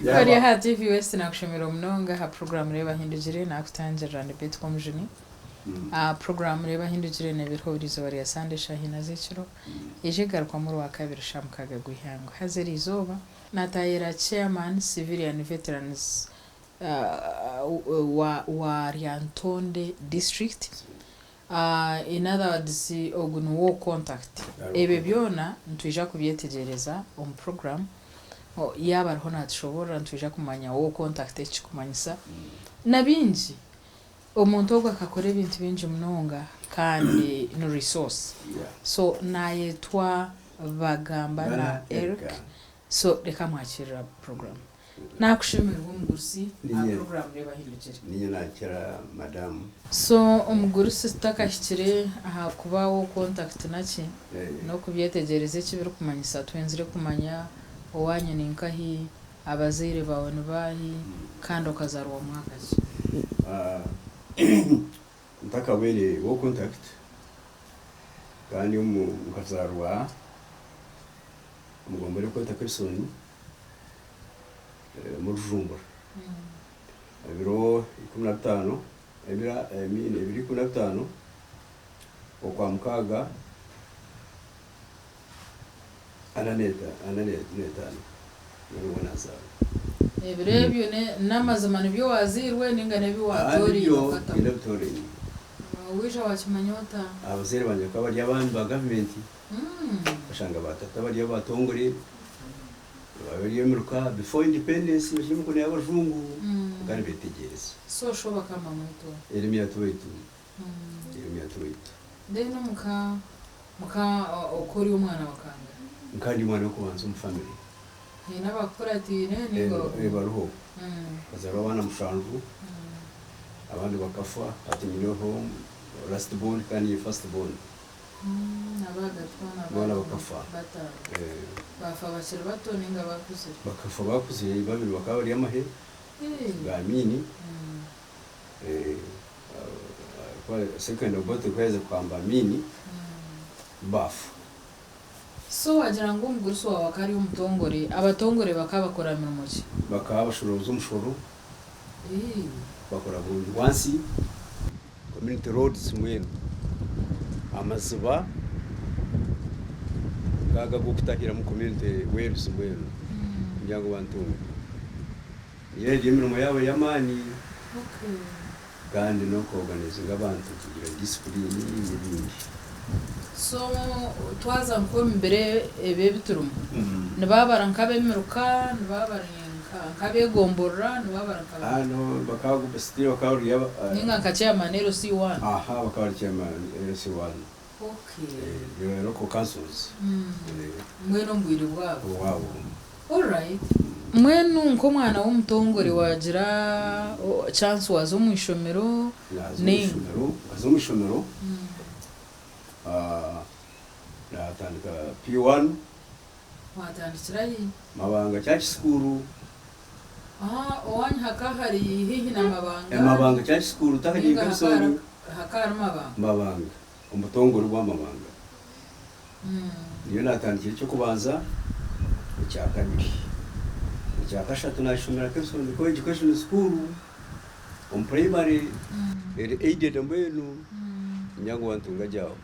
Ori aha TV West nakushemera munonga aha program Reeba Hindugire nakutangirira ndi Betty Komujuni. Aha program Reeba Hindugire nebiriho buri izooba rya Sande eshaaha ina z'ekiro eija egarukwamu orwakabiri shaaha mukaaga gw'eihangwe. Haza eriizooba natayira Chairman Civilian Veterans wa wa Lyantonde district. In other words ogu ni war contact. Ebyo byona nitwija kubyetegyereza omu program. Yaaba ariho natushoboorora nitwija kumanya war contact eki kirikumanyisa na bingi. Omuntu ogu akakora ebintu bingi munonga kandi ni resource. So nayetwa Bagambana Eric. So reka mwakirira program. Nakushemererwa omugurusi aha program reeba ahindukire. Ninye nakira madamu. So omugurusi tutakahikire aha kuba wo contact naki nokubyetegyereza eki birikumanyisa twenzire kumanya owanyu ninkahi, abazaire baawe nibaahi kandi okazarwa mwaka ki? Ntakabwire wo contact kandi nkazarwa omugombora erikwetwa Kesoni omuri Rujumbura ebiro 15 ebiro I mean ebiro 15 Okwamukaaga 45 nibwo nazaarwa. Ebiro ebyo n'amazima nibyo wazairwe ninga n'ebi watoreine okataho? Nibyo ebitoreine. Waija wakimanya ota? Abazaire bangye bakaba bari abaami ba gavumenti. Okashanga ba tata bari abatongore, bari emiruka before independence bakiri omu mikono y'abajungu bakaba nibetegyereza. So sho bakaba nibamweta oha? Eremia Tubaitu. Eremia Tubaitu. Then omuka muka oka ori omwana wa kangahi? Nka ndi omwana w'okubanza omu family. Haine abakukuratiire ninga ori? Bariho. Nkazarwa abaana mushanju, abandi bakafa, hati nyineho last born kandi niinye first born. Abahagati boona Boona bakafa. Bataano. Baafa bakiri bato nainga bakuzire? Bakafa bakuzire, babiri bakaba bari amahe ga Amiini. Second Obote ku yaaheza kuhamba Amiini, baafa. So wagira ngu omugurusi waawe akaba ari omutongore, abatongore bakaba bakora mirimo ki? Bakaba bashorooza omushoro, bakora burungi bwansi. Community roads mbwenu amaziba ngaago ag'okutahiramu community wells mbwenu kugira ngu bantunge. Niyo eri emirimo yaabo ey'amaani kandi n'oku organizinga abantu kugira discipline n'ebindi. So twaza nk'omu biro ebi ebi turimu, nibabara nk'ab'emiruka, nibabara nk'ab'egomborora, nibabara nka bata? Hano bakaba still bakaba bari aba. Ninga nka chairman LC one? Aha bakaba bari chairman LC one. Okay. They were local councils. Mbwenu omu bwire bwabo? Obwabo. Alright. Mbwenu nk'omwana w'omutongore wagira chance waaza omu ishomero Naaza omu ishomero, nkaza omu ishomero naatandika P1. Watandikira hi? Mabanga Church School. Aha, owanyu hakaba hari haihi na Mabanga? Mabanga Church School, takagiire Ninga Kalisoni. hakaba hari Mabanga? Mabanga, omutongore ogwa Mabanga. Niyo naatandikire eky'okubanza, ekyakabiri. Ekyakashatu naakishomera Kalisoni Co-education School omu primary, eri aided mbwenu, ningira ngu wantunga gye aho.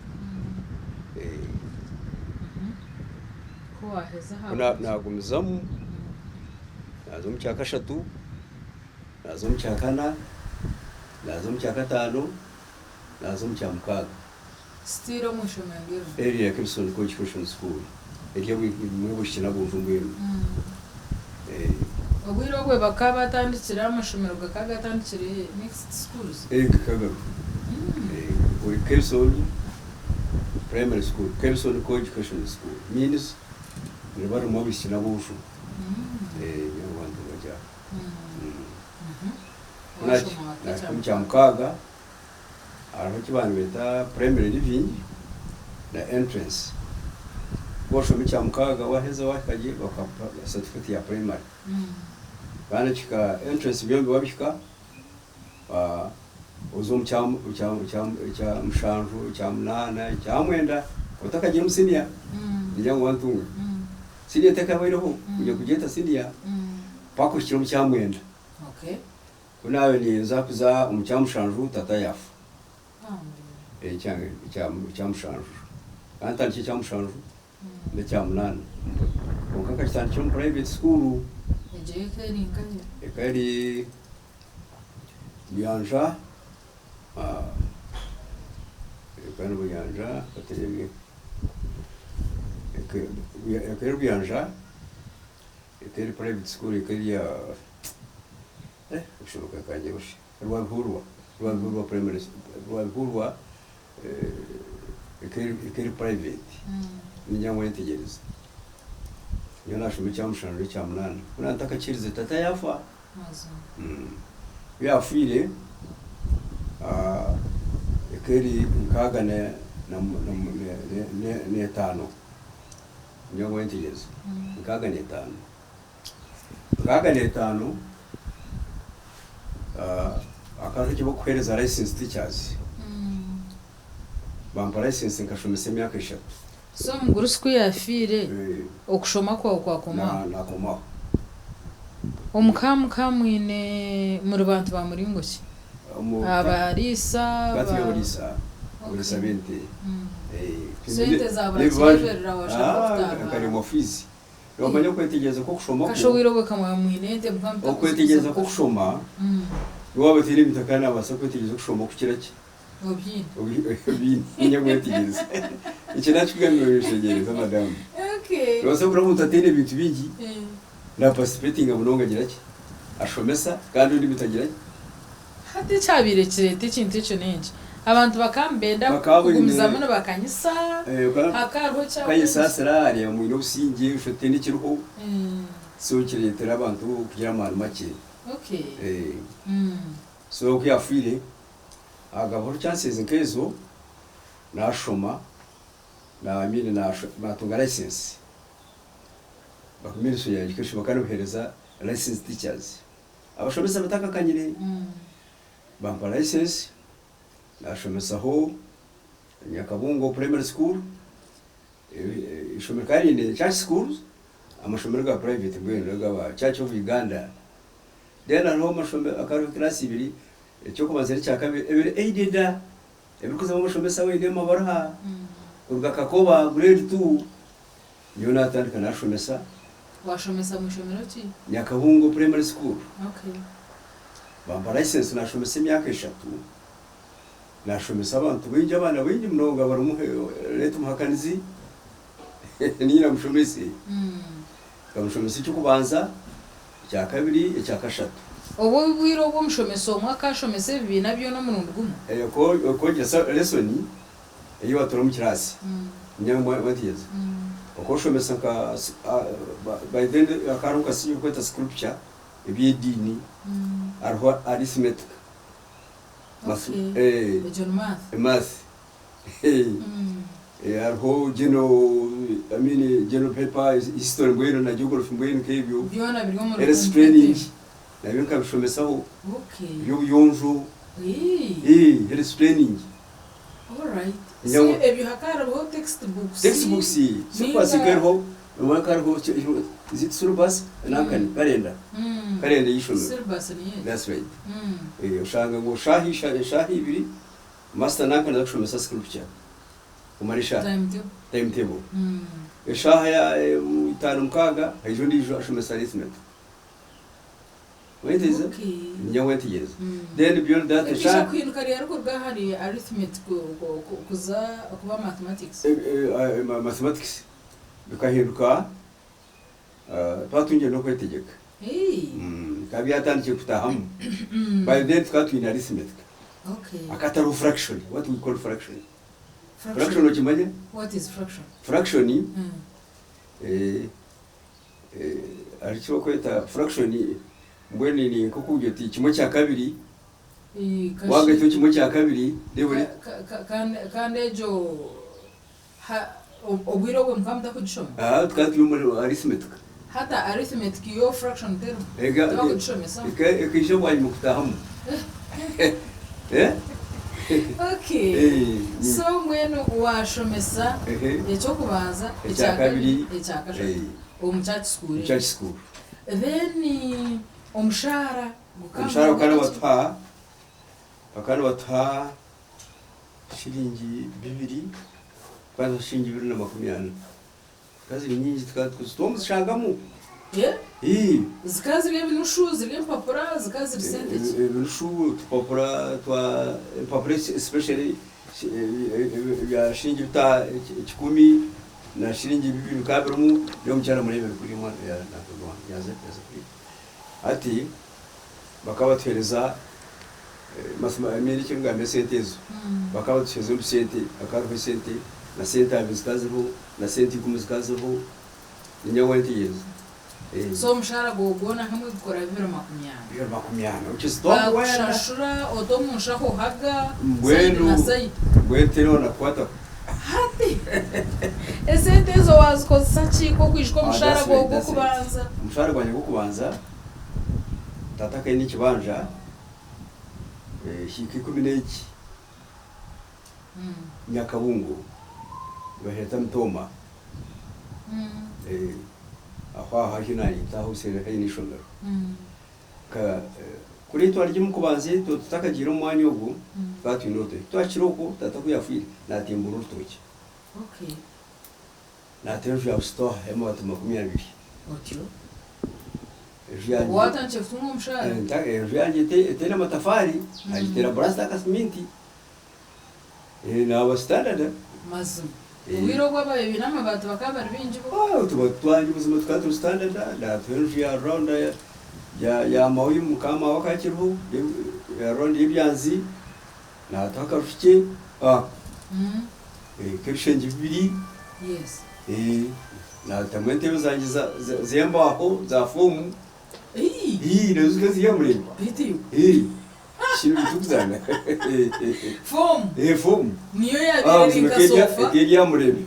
Ku naagumizamu naaza omu kyakashatu, naaza omu kyakana, naaza omu kyakataano, naaza omu kyamukaaga. Eri ya Kibson Co-education School eri omuri Bwishiki na Bunju mbwenu. Obwire obwe bakaba batandikire amashomero gakaba gatandikire mixed schools? Gakaba gariho. Ori Kebson Primary School, Kebson Co-education School means riba ririmu abaishiki n'aboojo. Niho abantu bari aho. Ku naahika omu Kyamukaaga hariho eki baaba nibeeta Primary Leaving na Entrance. Ku orashoma Ekyamukaaga waaheza waahika gye bakakuha certificate ya primary. Kandi ekihika entrance byombi wabihika, oza omu kya mushanju, ekya munaana, ekya mwenda otakagiire omu siniya ningira ngu wantunga. Siniya etakabaireho kugira kugyeta siniya. Mpaka kuhikira omu kyamwenda. Okay. Ku naabaire ninza kuza omu kyamushanju tata yaafa. Bambi. Ekyamushanju. Nkaba ntandikire ekyamushanju n'ekyamunaana. Kwonka nkakitandikira omu private school. Egyo yo eka eri nkahi? Eka eri Buyanja, eka ni Buyanja, katureebe, eka eri Buyanja. Eka eri private school eka eri ya eh okushoboka kangye busha Rwabihurwa Rwabihurwa primary Rwabihurwa eka eri eka eri private ningira ngu wayetegyereza. Nyowe nashoma ekya mushanju n'ekya munaana ku naatakakiherize tata yaafa. Ku yaafiire eka eri nkaaga na na n'etaano. Ningira ngu wayetegyereza. 65. 65, hakaba hariho eki barikuheereza license teachers. Bampa license nkashomesa emyaka eshatu. So omugurusi ku yaafiire, okushoma kwawe kwakomaho? Naakomaho. Omu ka mukaba mwine, muri bantu ba muringo ki? Abariisa? Tukaba turi abariisa, abariisa b'ente. So ente zabura kireeberera washanga okutaaha. Nkaremwa fiizi. Noomanya okwetegyereza kw'okushoma kwo. Kasha obwire obwe kamwaba mwine ente mukaba mutakuzikozesa. Okwetegyereza kw'okushoma, waaba otaine ebintu akaba naabaasa kwetegyereza okushoma okukira ki? Obiine. Obiine. Niinyija kwetegyereza. Ekyo naakikugambira oyeshengyereza madamu. Okay. Noobaasa kureeba omuntu ataine ebintu bingi, na participatinga munonga agira ki? Ashomesa kandi ondi ebintu agira ki? Hati ekyabaire kireeta ekintu ekyo n'enki? Abantu bakaba nibenda Bakaba baine kugumizamu nibakanyisa, Eh, ka- hakaba hariho ekya kayesaasira areeba mwine obusingye oshusha otihaine ekiriho so kireetera abantu kugira amaani makye. Okay. Eh, so ku yaafiire hagabaho chances nk'ezo naashoma na I mean naasho naatunga license Ministry ya education bakaba nibaheereza licensed teachers. Abashomesa batakakanyire bampa license nashomesaho Nyakabungo primary school, eishomero rikaba riine church schools, amashomero ga private mbwenu agaba church of Uganda. Then hariho amashomero hakaba hariho class ibiri eky'okubanza n'ekyakabiri ebiri aided ebirikuzamu abashomesa baine amabaruha kuruga Kakoba grade two. Nyowe natandika nashomesa. Washomesa mwishomero ki? Nyakabungo primary school. Okay. Bampa license nashomesa emyaka eshatu. Nashomesa abantu baingi abaana baingi munonga barimu late Muhakanizi niinye namushomese. Nkamushomesa eky'okubanza, ekyakabiri, ekyakashatu. Obwo obwire obu omushomesa omwe akashomesa ebibiina byona omurundi gumwe? Okwongyera lesson ei watora omu kiraasi mwetegyereza okw'oshomesa nka by then hakaba hariho nka ebirikwetwa scripture eby'ediini hariho arithmetic math hariho general I mean general paper history mbwenu na geography mbwenu nk'ebyo health training nabyo nkabishomesaho eby'obuyonjo health training. Alright. Ngira So ngu ebyo hakaba hariho textbooks textbooks syllabus ninga ekaba eriho obumwe hakaba hariho is it syllabus nankani calendar calendar y'eishomero Syllabus niyo egyo. that's right oshanga ngu shaaha eshaaha ibiri master nankani aza kushomesa scripture kumara eshaaha Timetable. timetable eshaaha ya itaano mukaaga haija ondiijo ashomesa arithmetic. Wetegyereza? Okay. Ningira ngu wetegyereza. Then beyond that Ekiija esha kuhinduka ryari kuruga ahari arithmetic kuza kuba mathematics? Mathematics bikahinduka twatungire n'okwetegyeka. Hey. Bikaba byatandikire kutahamu. By then tukaba twine arithmetic. Okay. Akatariho fraction, what we call fraction. Fraction okimanya? What is fraction? Fraction Hariho eki barikweta fraction mbwenu ni nk'okugira oti kimwe kya kabiri wagaitaho kimwe kya kabiri Kandi egyo obwire obwo mukaba mutarikugishoma? Tukaba turi omuri arithmetic. Hati arithmetic yo fraction terimu? Tibakugishomesa? Ekaija bwanyima kutahamu. Okay. So mbwenu washomesa eky'okubanza, ekyakabiri, ekyakashatu omu church school. Church school. Then omushaara gukaba Omushaara bakaba nigungana ki? nibatuha bakaba nibatuha shiringi bibiri, bakaba nibatuha shiringi 240. Zikaba ziri nyingi tukaba twomuzishangamu. Eh? Ii. Zikaba ziri ebinushu, ziri empapura, zikaba ziri sente ki? Ebinushu, otupapura twa empapura especially ebya shiringi 1,000 na shiringi 2 bikaba birimu, nyowe omukyara mureebere kuriya omwana yaza kuriya. Hati bakaba batuheereza I mean eki ndikugamba esente ezo, bakaba batuheereza omu sente, hakaba hariho esente na sente abiri zikaba ziriho na sente ikumi zikaba ziriho, niinye wentegyereza. So omushaara gwawe gwona hamwe gukora 240? 240 which is top wena. Bakushashura ota omu nshaho haga sayidi Mbwenu na sayidi. mbwenu tihaine nakukwataho. Hati esente ezo wazikozesa ki kwokwijuka Ah, omushaara that's gwawe right, that's right. gw'okubanza? Omushaara gwangye gw'okubanza, tata akaba aine ekibanja hiika 11 Nyakabungo nibaheeta Mitooma aho aho haihi nanyita aho haihi n'eishomero. Kuri twarya omu kubanza itwe tutakagiire omu mwanya ogwo tukaba twine orutookye. Ku twahikire okwo tata ku yaafiire naatimbura orutookye. Naata enju ya busitooha y'amabaati 20. Enju yangye Waatandikire kutunga omushaara? Enju yangye etaine amatafaari nagiteera burasita akasiminti. Naaba standard. Mazima. Obwire obwo ababaire baine amabaati bakaba bari baingi bo? Otubaati twangye buzima tukaba turi standard, naatuha enju ya round ya mawe mukama maawe akaba akiriho, ya round y'ebyanzi, naatuha akaju kye k'ebishengye bibiri, naatamu entebe zangye z'embaaho za foomu, nazo zikaba ziri aha murembe. Kinu bitukuzana. Form. Eh, form. Niyo yabaire eri nka sofa. Eke rya murebe.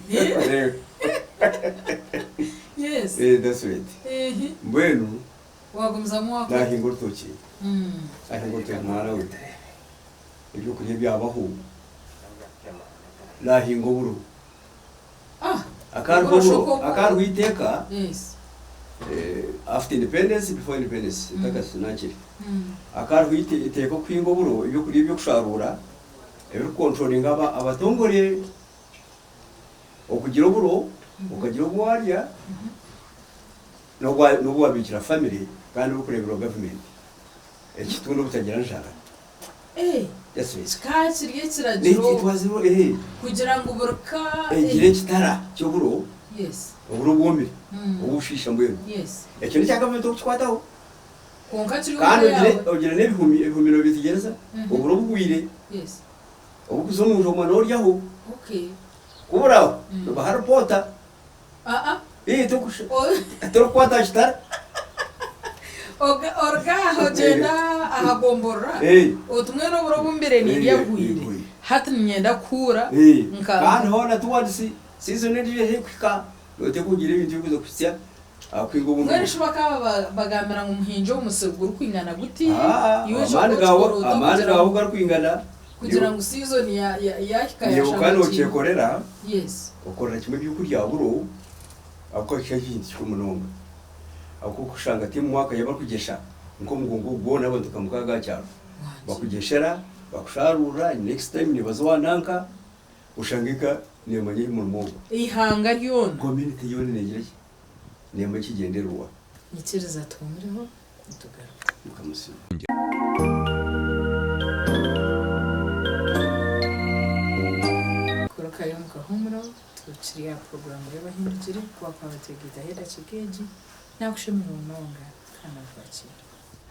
Yes. Eh, that's right. Eh. Mbwenu. Wagumizamu wakora. Nahinga orutoki. Nahinga orutoki mwana we. Ebyokurya byabaho. Nahinga oburo. Ah. Akariho oburo, akariho iteeka. Yes. After independence, before independence, ntakakiri. Hakaba hariho eiteeka okuhinga oburo, ebyokurya eby'okusharuura ebirikukontrolinga abatongore. Okugira oburo, okagira obu waarya n'obu waabiikira famire kandi burikureeberwa gavumenti. Ekitunda obutagira njara. Kikaba kiri ekiragiro kugira ngu buri ka egire ekitara ky'oburo, oburo obwomire, obushiisha mbwenu. Ekyo n'ekya gavumenti okukikwataho. Kwonka kiri Kandi omu ka ogire yaawe. ogire n'ebihumi, ebihumi noobyetegyereza, oburo obuhwaire, Yes. oburikuza omu nju omwana oryaho, Okay. ku buraaho nibaha ripoota. Aa. Ii, tokusha, torikukwata aha kitara. Oga oruga aha ogyenda aha gomborora, Eh. oti mbwenu oburo obu mbaire nindya Eh, buhwaire, buhwaire. hati niinyenda kuhuura Eh, nka. kandi hoona towards season endiijo erikuhika, nooteekwa kugira ebintu ebirikuza kuhitsya Akwinga obundi Mbwenu shi bakaba bagambira ngu muhingye omu musiri gurikwingana guti, iwe eki Amaani okuba gaawe okikora ota amaani kugira gaawe ngu garikwingana kugira ngu season ya ya yahika Iwe yashanga kandi kiine. okyekorera Yes. okorera kimwe ebyokurya buro ahabw'okuba kikaba kiri ekintu kikuru munonga ahabw'okuba okushanga ti mwaka ei barikugyesha nk'omugongo ogu gwona abantu nka mukaaga aha kyaro Wangi. bakugyeshera bakusharuura next time nibaza owa nanka Oshanga eka neemanya ehi murimo ogwo. Eihanga ryona. Community yoona neegira ki? Neemanya ekigyendererwa. Nyikiriza tuhuumureho nitugaruka. Mukama asiimwe. Kurukayo omu kahuumuro, tukiri aha puroguraamu y'Abahindukire, ku wakuba wateegaitaho edakiika egi, naakushemererwa munonga kandi naakwakiira.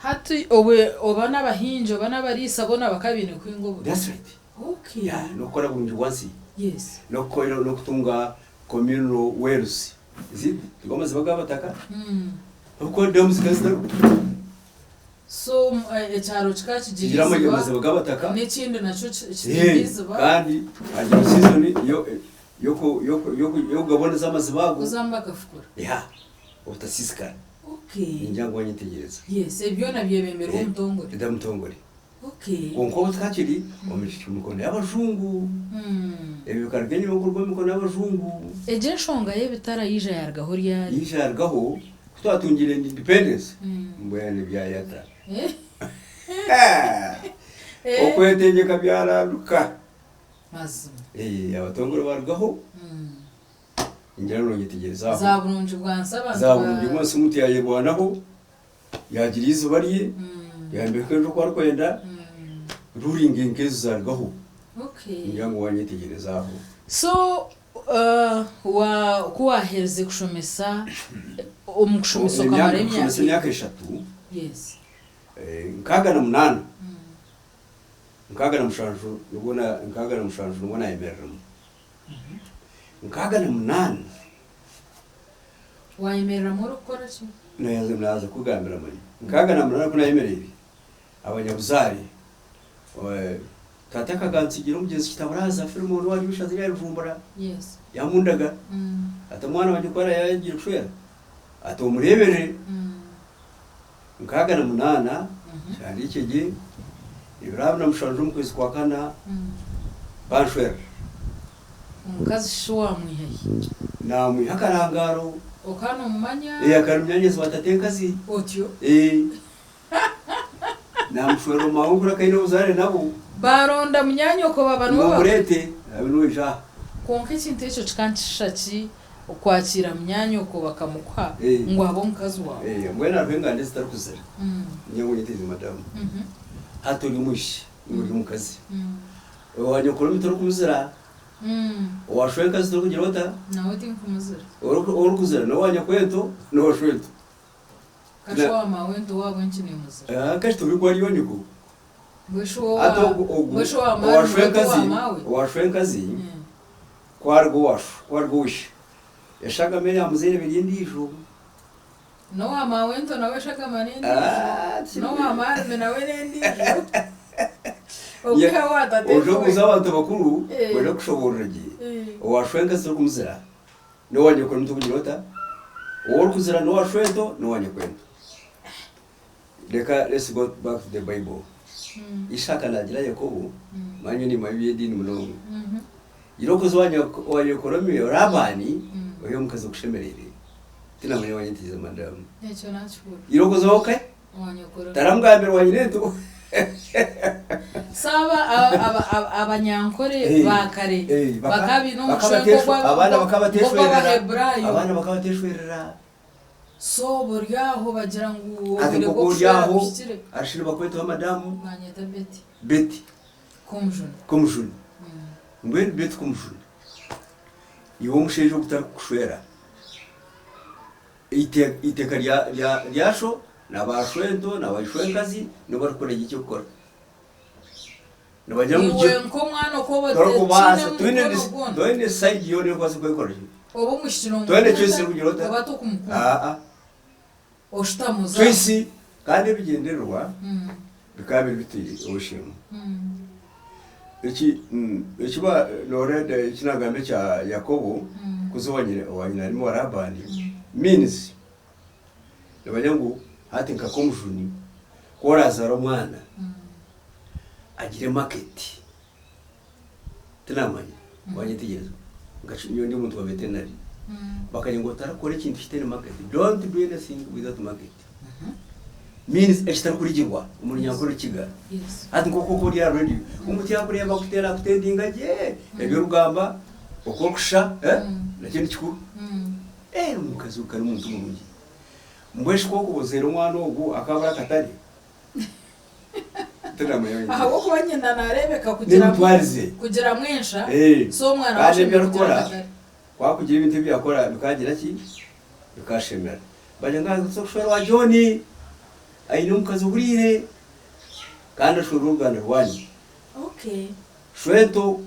Hati obwe oba n'abahingi oba n'abariisa boona bakaba baine kuhinga oburo? That's right. Okay. Yeah, n'okukora burungi bwansi. Yes. N'okukora n'okutunga communal wells. Is it? Tigo amaziba g'abataka? Ahabw'okuba dams zikaba zitariho. So ekyaro kikaba kigira Kigira eiziba amaziba g'abataka. n'ekindi nakyo kitiine eiziba. Kandi hagira season y'okugaboneza amaziba ago. Kuzamu bakafukura. Yeah, obutasiisikara. Okay. Ningira ngu wanyetegyereza. Yes, ebi byona byebemberwa omutongore. Eda mutongore. Okay. Kwonka obu tukakiri omu mikono y'abajungu. Ebyo bikaruga enyima kuruga omu mikono y'abajungu. Egyo enshonga y'ebitara yaija yarugaho ryari? Yaija yarugaho. Ku twatungire independence, mbwenu byayata. Okwetegyeka byaranduka. Mazima. Abatongore barugaho, ningira ngu nonyetegyereza aho. Za burungi bwansi abantu Za burungi bwansi omuntu yayerwanaho, yagira eiziba rye, yayombeka enju oku arikwenda, ruling nk'ezo zarugaho. Okay. Ningira ngu wanyetegyereza aho. So wa ku waaherize kushomesa, omu kushomesa okamara Emyaka emyaka emyaka eshatu, Yes. 68, 67 nibwo na 67 nibwo nayemereremu. 68. Wayemereramu orikukora ki? Naaza naaza kukugambira manya. 68 ku nayemereire, abanyabuzaare Tata akagantsigira omugyenzi Kitaburaza Filimoni owari omu ishaza rya Rujumbura, Yes. yamundaga ati omwana wangye ku araabe yagiire kushwera ati omureeberere. 68 kihandiikye gye, ebiro 27 omu kwezi kwa kana banshwerera. Omukazi shi wamwiha hi? Naamwiha akarangaaro. Okaba nomumanya? Ee, akaba ari munyaanyazi wa tatenkazi. Otyo? Ee. Naamushwerera omu mahanga kuri akaine obuzaare nabo. Baaronda munyaanyoko baba niwe Ngu omureete abe niwe oija aha. Kwonka ekintu ekyo kikaba nikishusha ki okwakiira munyaanyoko bakamukuha ngu abe omukazi waawe? Mbwenu hariho enganda ezitarikuzira. Ningira ngu nyeteize madamu. Hati ori omwishiki ninga ori omukazi. Owa nyokoromi torikumuzira, owa shwenkazi torikugira ota? Nawe tinkumuzira. Ou orikuzira n'owa nyokwento n'owa shwento. Kashi owa maawento waabo enki nimuzira? Ah, kashi turi ku ariyo nyoko. Mbweshu owa Hati ogu ogu mbweshu owa owa maarimi oti owa shwenkazi maawe? owa shwenkazi ku ariga owa sho ku ariga owa ishe eshagama eya muzaire eba eri endiijo. N'owa maawento nawe eshagama n'endiijo. Ah, tikiri N'owa maarimi nawe n'endiijo. Nya Okwiha owa oije tatenkuru. obuuze abantu abakuru Eh. baije kukushoboorora gye. Eh. Owa shwenkazi torikumuzira n'owa nyokoromi torikugira ota? Ou orikuzira n'owa shwento n'owa nyokwento. Reka let's go back to the bible. Isaaka naagira Yakobo, manya nyowe nimanya eby'ediini munonga. Gira okuza owa nyoko owa nyokoromi Labaani, ohe omukazi okushemereire. Tinamanya wanyeteize madamu. Ekyo nakihurira. Gira okuza oke, Owa nyokoromi. taramugambira owa nyinento. So aba aba aba aba abanyankore Eh, ba kare eh, baka bakaba baine omucwe bakabateshwe nk'ogwa abaana bakabateshwerera nk'ogw'Abaheburaayo. abaana bakabateshwerera. So buri aho bagira ngu Ati obwire nk'oku ori bw'okushwera aho buhikire. ashire bakwetaho madamu Banyeta Betty. Betty Komujuni. Komujuni. Mbwenu Betty Komujuni, iwe omushaija ogu tarikukushwera, eite eiteka rya rya rya sho na ba shwento na ba ishwenkazi nibo barikukora gye eky'okukora. Nibagira ngu Iwe gye nk'omwana oku oba torikubaasa otakiine toine mukono deci gwona. toine side yoona erikubaasa kwekora gye. Oba omwishiki Toine choice nomukunda erikugira ota? oba tokumukunda. Aa. Oshutama oza. Choice kandi ebigyendererwa bikaba biri biti ow'eishe-emwe. Eki eki ba noreeba eki nagamba ekya Yakobo kuza owa nyina owa nyinarimi wa Labaani means nibamanya ngu hati nka Komujuni ku orazaara omwana agire market tinamanya wanyetegyereza nka nyowe ndi omuntu wa veterinary bakagira ngu otarikora ekintu kitaine market don't do anything without market means ekitarikurigirwa omu runyankore rukiga hati nk'oku oku ori aha radio omuntu yakureeba akuteera akutendinga gye ebi orikugamba oku orikushusha eh, nakyo ni kikuru Eh, omukazi ogu kari omuntu murungi mbwenu shi ku orikuba ozaire omwana ogu akabura akatare Ahabw'okuba nyina naareebeka kugira N'emitwarize. kugiramu ensha, Eh, so omwana we kandi ebi ashemereire kugira arikukora akatare. ku arikugira ebintu ebi yakora bikagira ki? Bikashemera. Bagira ngu naaza kushwera owa John, aine omukazi ohuriire kandi ashwerwe oruganda rwanyu. Okay. Shwento,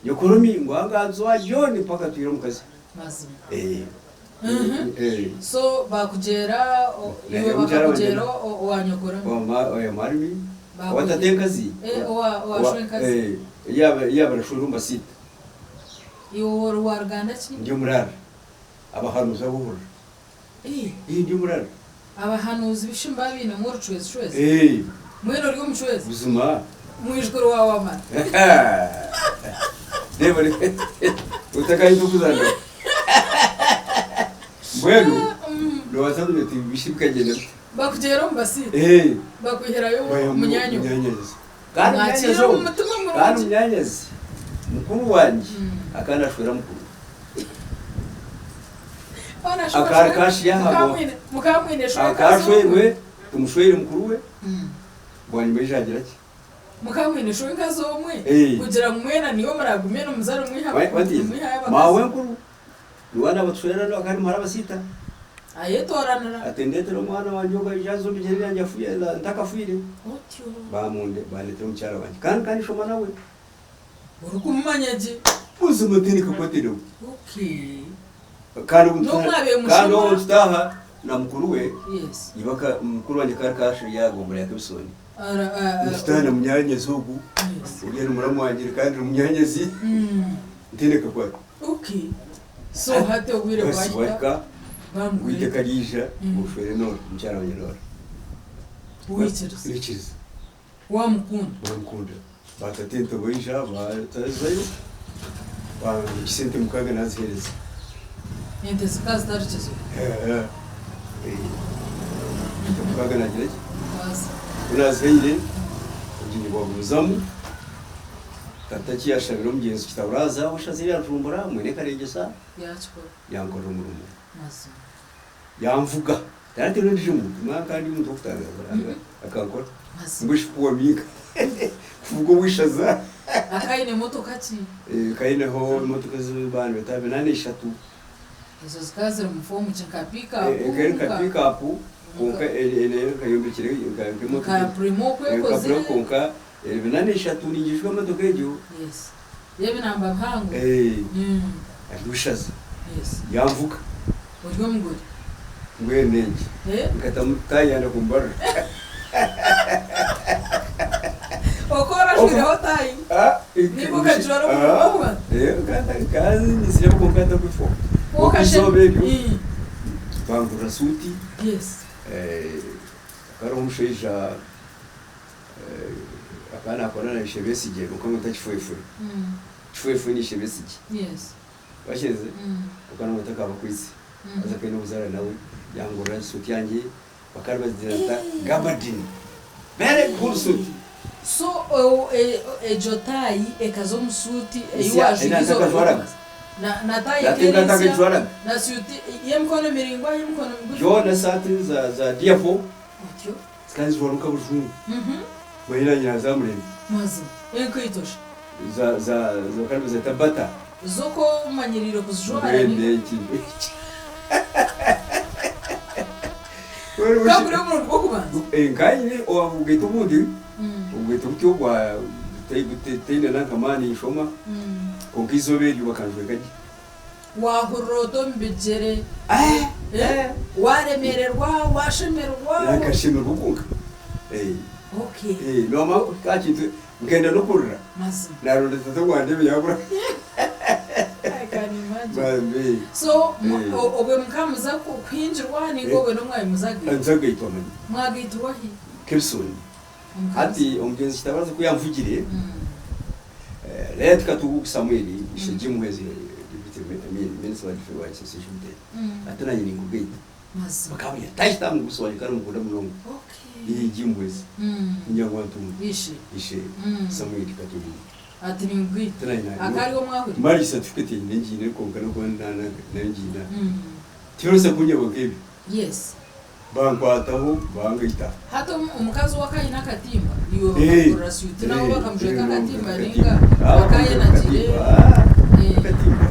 nyokoromi ngu ahangaha owa John mpaka atwire omukazi. Mazima. Eh, Mhm. eh. So bakugyera o- Naye iwe omukyara bakakugyera wangye- o- owa nyokoromi. Owa ma- owa marimi, Bakugyera. owa tatenkazi. Eh, owa- owa shwenkazi. Eh, yaaba yaaba arashwera omu basiita. Iwe ori wa ruganda ki? Ndi omurara. Abahanuuzi abu ohurira. Eh. Eh, ndi omurara. Abahanuuzi bishi nibaba bainemu orucwezicwezi? Eh. Mbwenu ori omucwezi? Buzima. Mwijukuru wa Wamara. Reeba otakahika okuzana. Mbwenu. Noobaasa kugira oti bishi bikagyenda bita? Bakugyera omu basiita, Eh. bakwihirayo Baihamu munyaanyoko. munyaanyazi. Kandi Mwakiire munyaanyazi omu ogwo, mutima kandi murungi. munyaanyazi mukuru wangye akaba naashwera mukuru. Hoona shi Akaba bashwere- kashi yahabwa. mukamwine mukamwine Akaba shweka z'omwe. ashweirwe, tumushweire mukuru we, bwanyima aija agira ki? Mukamwine shweka z'omwe Eh. kugira ngu mwena niwe muragume n'omuzare omwiha Watiiza? omwihayo abakazi. Maawenkuru niwe naabatushwera akaba ari muhara Basiita. Ayetooranira. Ati ndeetera omwana wangye ogu aije aze omu bigyere byangye afuye ntakafiire. Otyo. Baamunde bandeetera omukyara wangye kandi nkaba ninshoma nawe. Orikumumanya gye. Buzima tihaine kakwate nawe. Okay. Kandi obu N'obu mwabaire kandi obu mushoma. ntutaaha na mukuru we, Yes. iba aka mukuru wangye akaba ari kashi yaagombora ya Kebisoni. Ara a a. Ntutaaha na munyaanyazi ogu, Yes. oriya ni muramu wangye kandi ni munyaanyazi, ntihaine kakwate. Okay. So hati obwire Basi bwahika bwahika, bamugwire. eiteka ryaija, Mm. oshwere Noora, mukyara wangye Noora. Waikiriza. Naikiriza. Wamukunda. Bamukunda. Batatente baija batazayo, bampa sente mukaaga naziheereza. Ente zikaba zitari kizibu. Eh, Sente mukaaga nagira ki? Waza. Ku nazihaire, obugyenyi bwagumizamu. Tata eki yaashabire omugyenzi Kitaburaza ow'eishaza erya Rujumbura, mwine Karengyesa, Yaakikora. yankorera omurimo. Mazima. Yanvuga. Tarateera ondiijo muntu, mwana kandi ndi omuntu w'okutangaaza, akankora. Mazima. Mbwenu shi kuwamiinka kuvuga ow'eishaza. Akaba aine motoka ki? Akaba aineho emotoka ezi baanibeeta binaana ishatu. Ezo zikaba ziri mu foomu ki? Nka pick-up? Ekaba eri nka pick-up kwonka eyombekire nk'emotoka. Nka Premio oku Nka ekozire? Premio kwonka Ebinani eshatu ningijuka emotoka egyo. Yes. Y'ebinamba bihango. Eh. Ari Rushaza. Yes. Yanvuga. Ori omugore. Mbwenu n'enki? Eh. Nkatamu taayi yanda kumbarira. Okaba orajwireho taayi? Ah, Niiwe okagijwara omu ah, bw'okubanza? eh, nkaba nyiziremu kwonka ntakwifo. Kwonka Kwonka shi- eizooba eryo Mm. bangurira suuti. Yes. Eh, hakaba hariho omushaija Akaba naakora na Ishe Besigye kwonka ngu ta Kifwefwe. Kifwefwe ni Ishe Besigye. Wakirize? Kwonka ngu takaba akwitse. Haza akaba aine obuzaare nawe, yangurira suuti yangye, bakaba nibagigira nta gabardine. Very good suit. So egyo taayi ekaza omu suuti ei Nsya, waajwire ei eizooba ntakajwaraga. ry'okubanza. Na na taayi Nati ekaba eri nsya, ntakagijwaraga. na suuti y'emikono miraingwa, y'emikono migufu. Yoona esaati za za diafo Otyo. Zikaba nizijwarwa nka bujungu. Manya naanye naza murembe. Mazima. Enkaito shi? Za za bakaba nibazeta bata. Zo ku omanyiriire kuzijwara Mbwenu ni. n'enki n'enki. Gukaba guri omurundi gw'okubanza? Nkanye obugaito obundi obugaito butyo bwa butaine nanka maani nshoma kwonka eizooba eryo bakanjweka gye. Waahurira ota omu bigyere? Waaremererwa? Waashemererwa? Nkashemererwa kwonka. Okay. Noomanya kuhika aha kintu nkenda n'okurira. Mazima. Naaronda tata ngu andeebe yaabura. I can imagine. So, obwe mukaba muza kuhingirwa nainga obwe n'obu mwaba muza kugaitwa? Nza kugaitwa manya. Mwagaitirwa hi? Kebisoni. Hati omugyenzi Kitabazi ku yanvugire, Late Katugugu Samuel Ishegye Muhwezi Deputy Minister wa Defence wa Kisese Shute ati nanye ninkugaita. Bakaba yatahita mugusi wanje kandi mukunda munonga. Igi Muhwezi. Munyangwantunga. Ishe. Ishe Samuel Katugugu. Ati ninkugaita. Akariho mwahurira. Marriage certificate nyine ngiine kwonka nokuba ngiine. Tiyoroshe kunyebwa nk'ebyo. Yes. Bankwataho bangaita. Hati omukazi we akaba aine akatimba, iwe bakakugurira swiiti nawe bakamujweka akatimba nainga bakayenagire. Akatimba.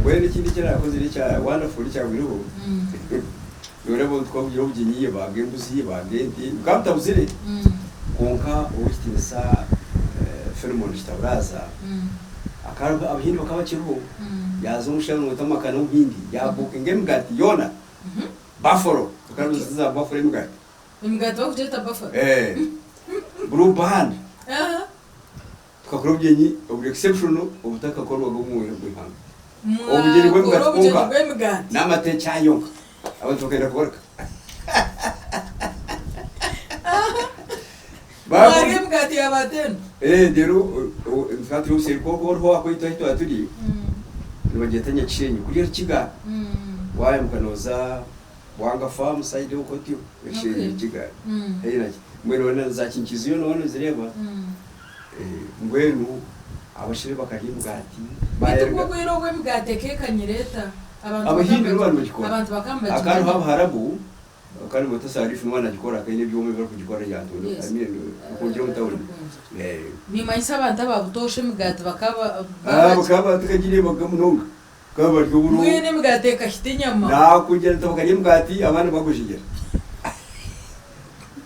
Mbwenu ekindi eki naakozire ekya wonderful ekyagwireho, nooreeba obu twakugira obugyenyi baaga embuzi, baaga ente, bukaba butabuzire, kwonka ow'ekitiinisa Philemon Kitaburaza akaba Abahindi bakaba bakiriho, yaaza omushaija nimweta Makana Omuhindi yaabuukinga emigaati yoona. Buffalo, bakaba nibaziita za buffalo emigaati. Emigaati bakugyeta buffalo? Eh, Blue Band. Aha. Tukakora obugyenyi oburi exceptional obutakakorwaga omu ihanga. Obugyenyi Mwakora bw'emigaati obugyenyi kwonka bw'emigaati. n'amata echai yonka. Abantu bakenda kubaruka. Mwarya emigaati ya baatenda. Eh, reero tukaba turi obuseeri kwonka hariho ahu twaba turi nibagyeta Nyakishenyi kuriya Rukiga waayambuka nooza. Bwanga farm side okwo otyo Okay. Rukiga haihi na mbwenu hoona za Kinkizi yoona nozireeba mbwenu abashaija bakarya emigaati Beitu obwo obwire obwo emigaati ekekanyire eta? Abantu Abahindi nibo bakaba nibagikora. abantu bakaba nibagimanya. Akariho Abaharabu kandi Mutesa Sarifu niwe anagikora akaine ebyoma ebirikugikora Lyantonde Yes. I mean Rukungiri omu tawuni. Nimanyisa abantu aba butoosha emigaati bakaba Ah bakaba batakagireebaga munonga. Bakaba barya oburo. Mbwenu emigaati ekahita enyama. Nakugira nti bakarya emigaati abandi bagojegyera.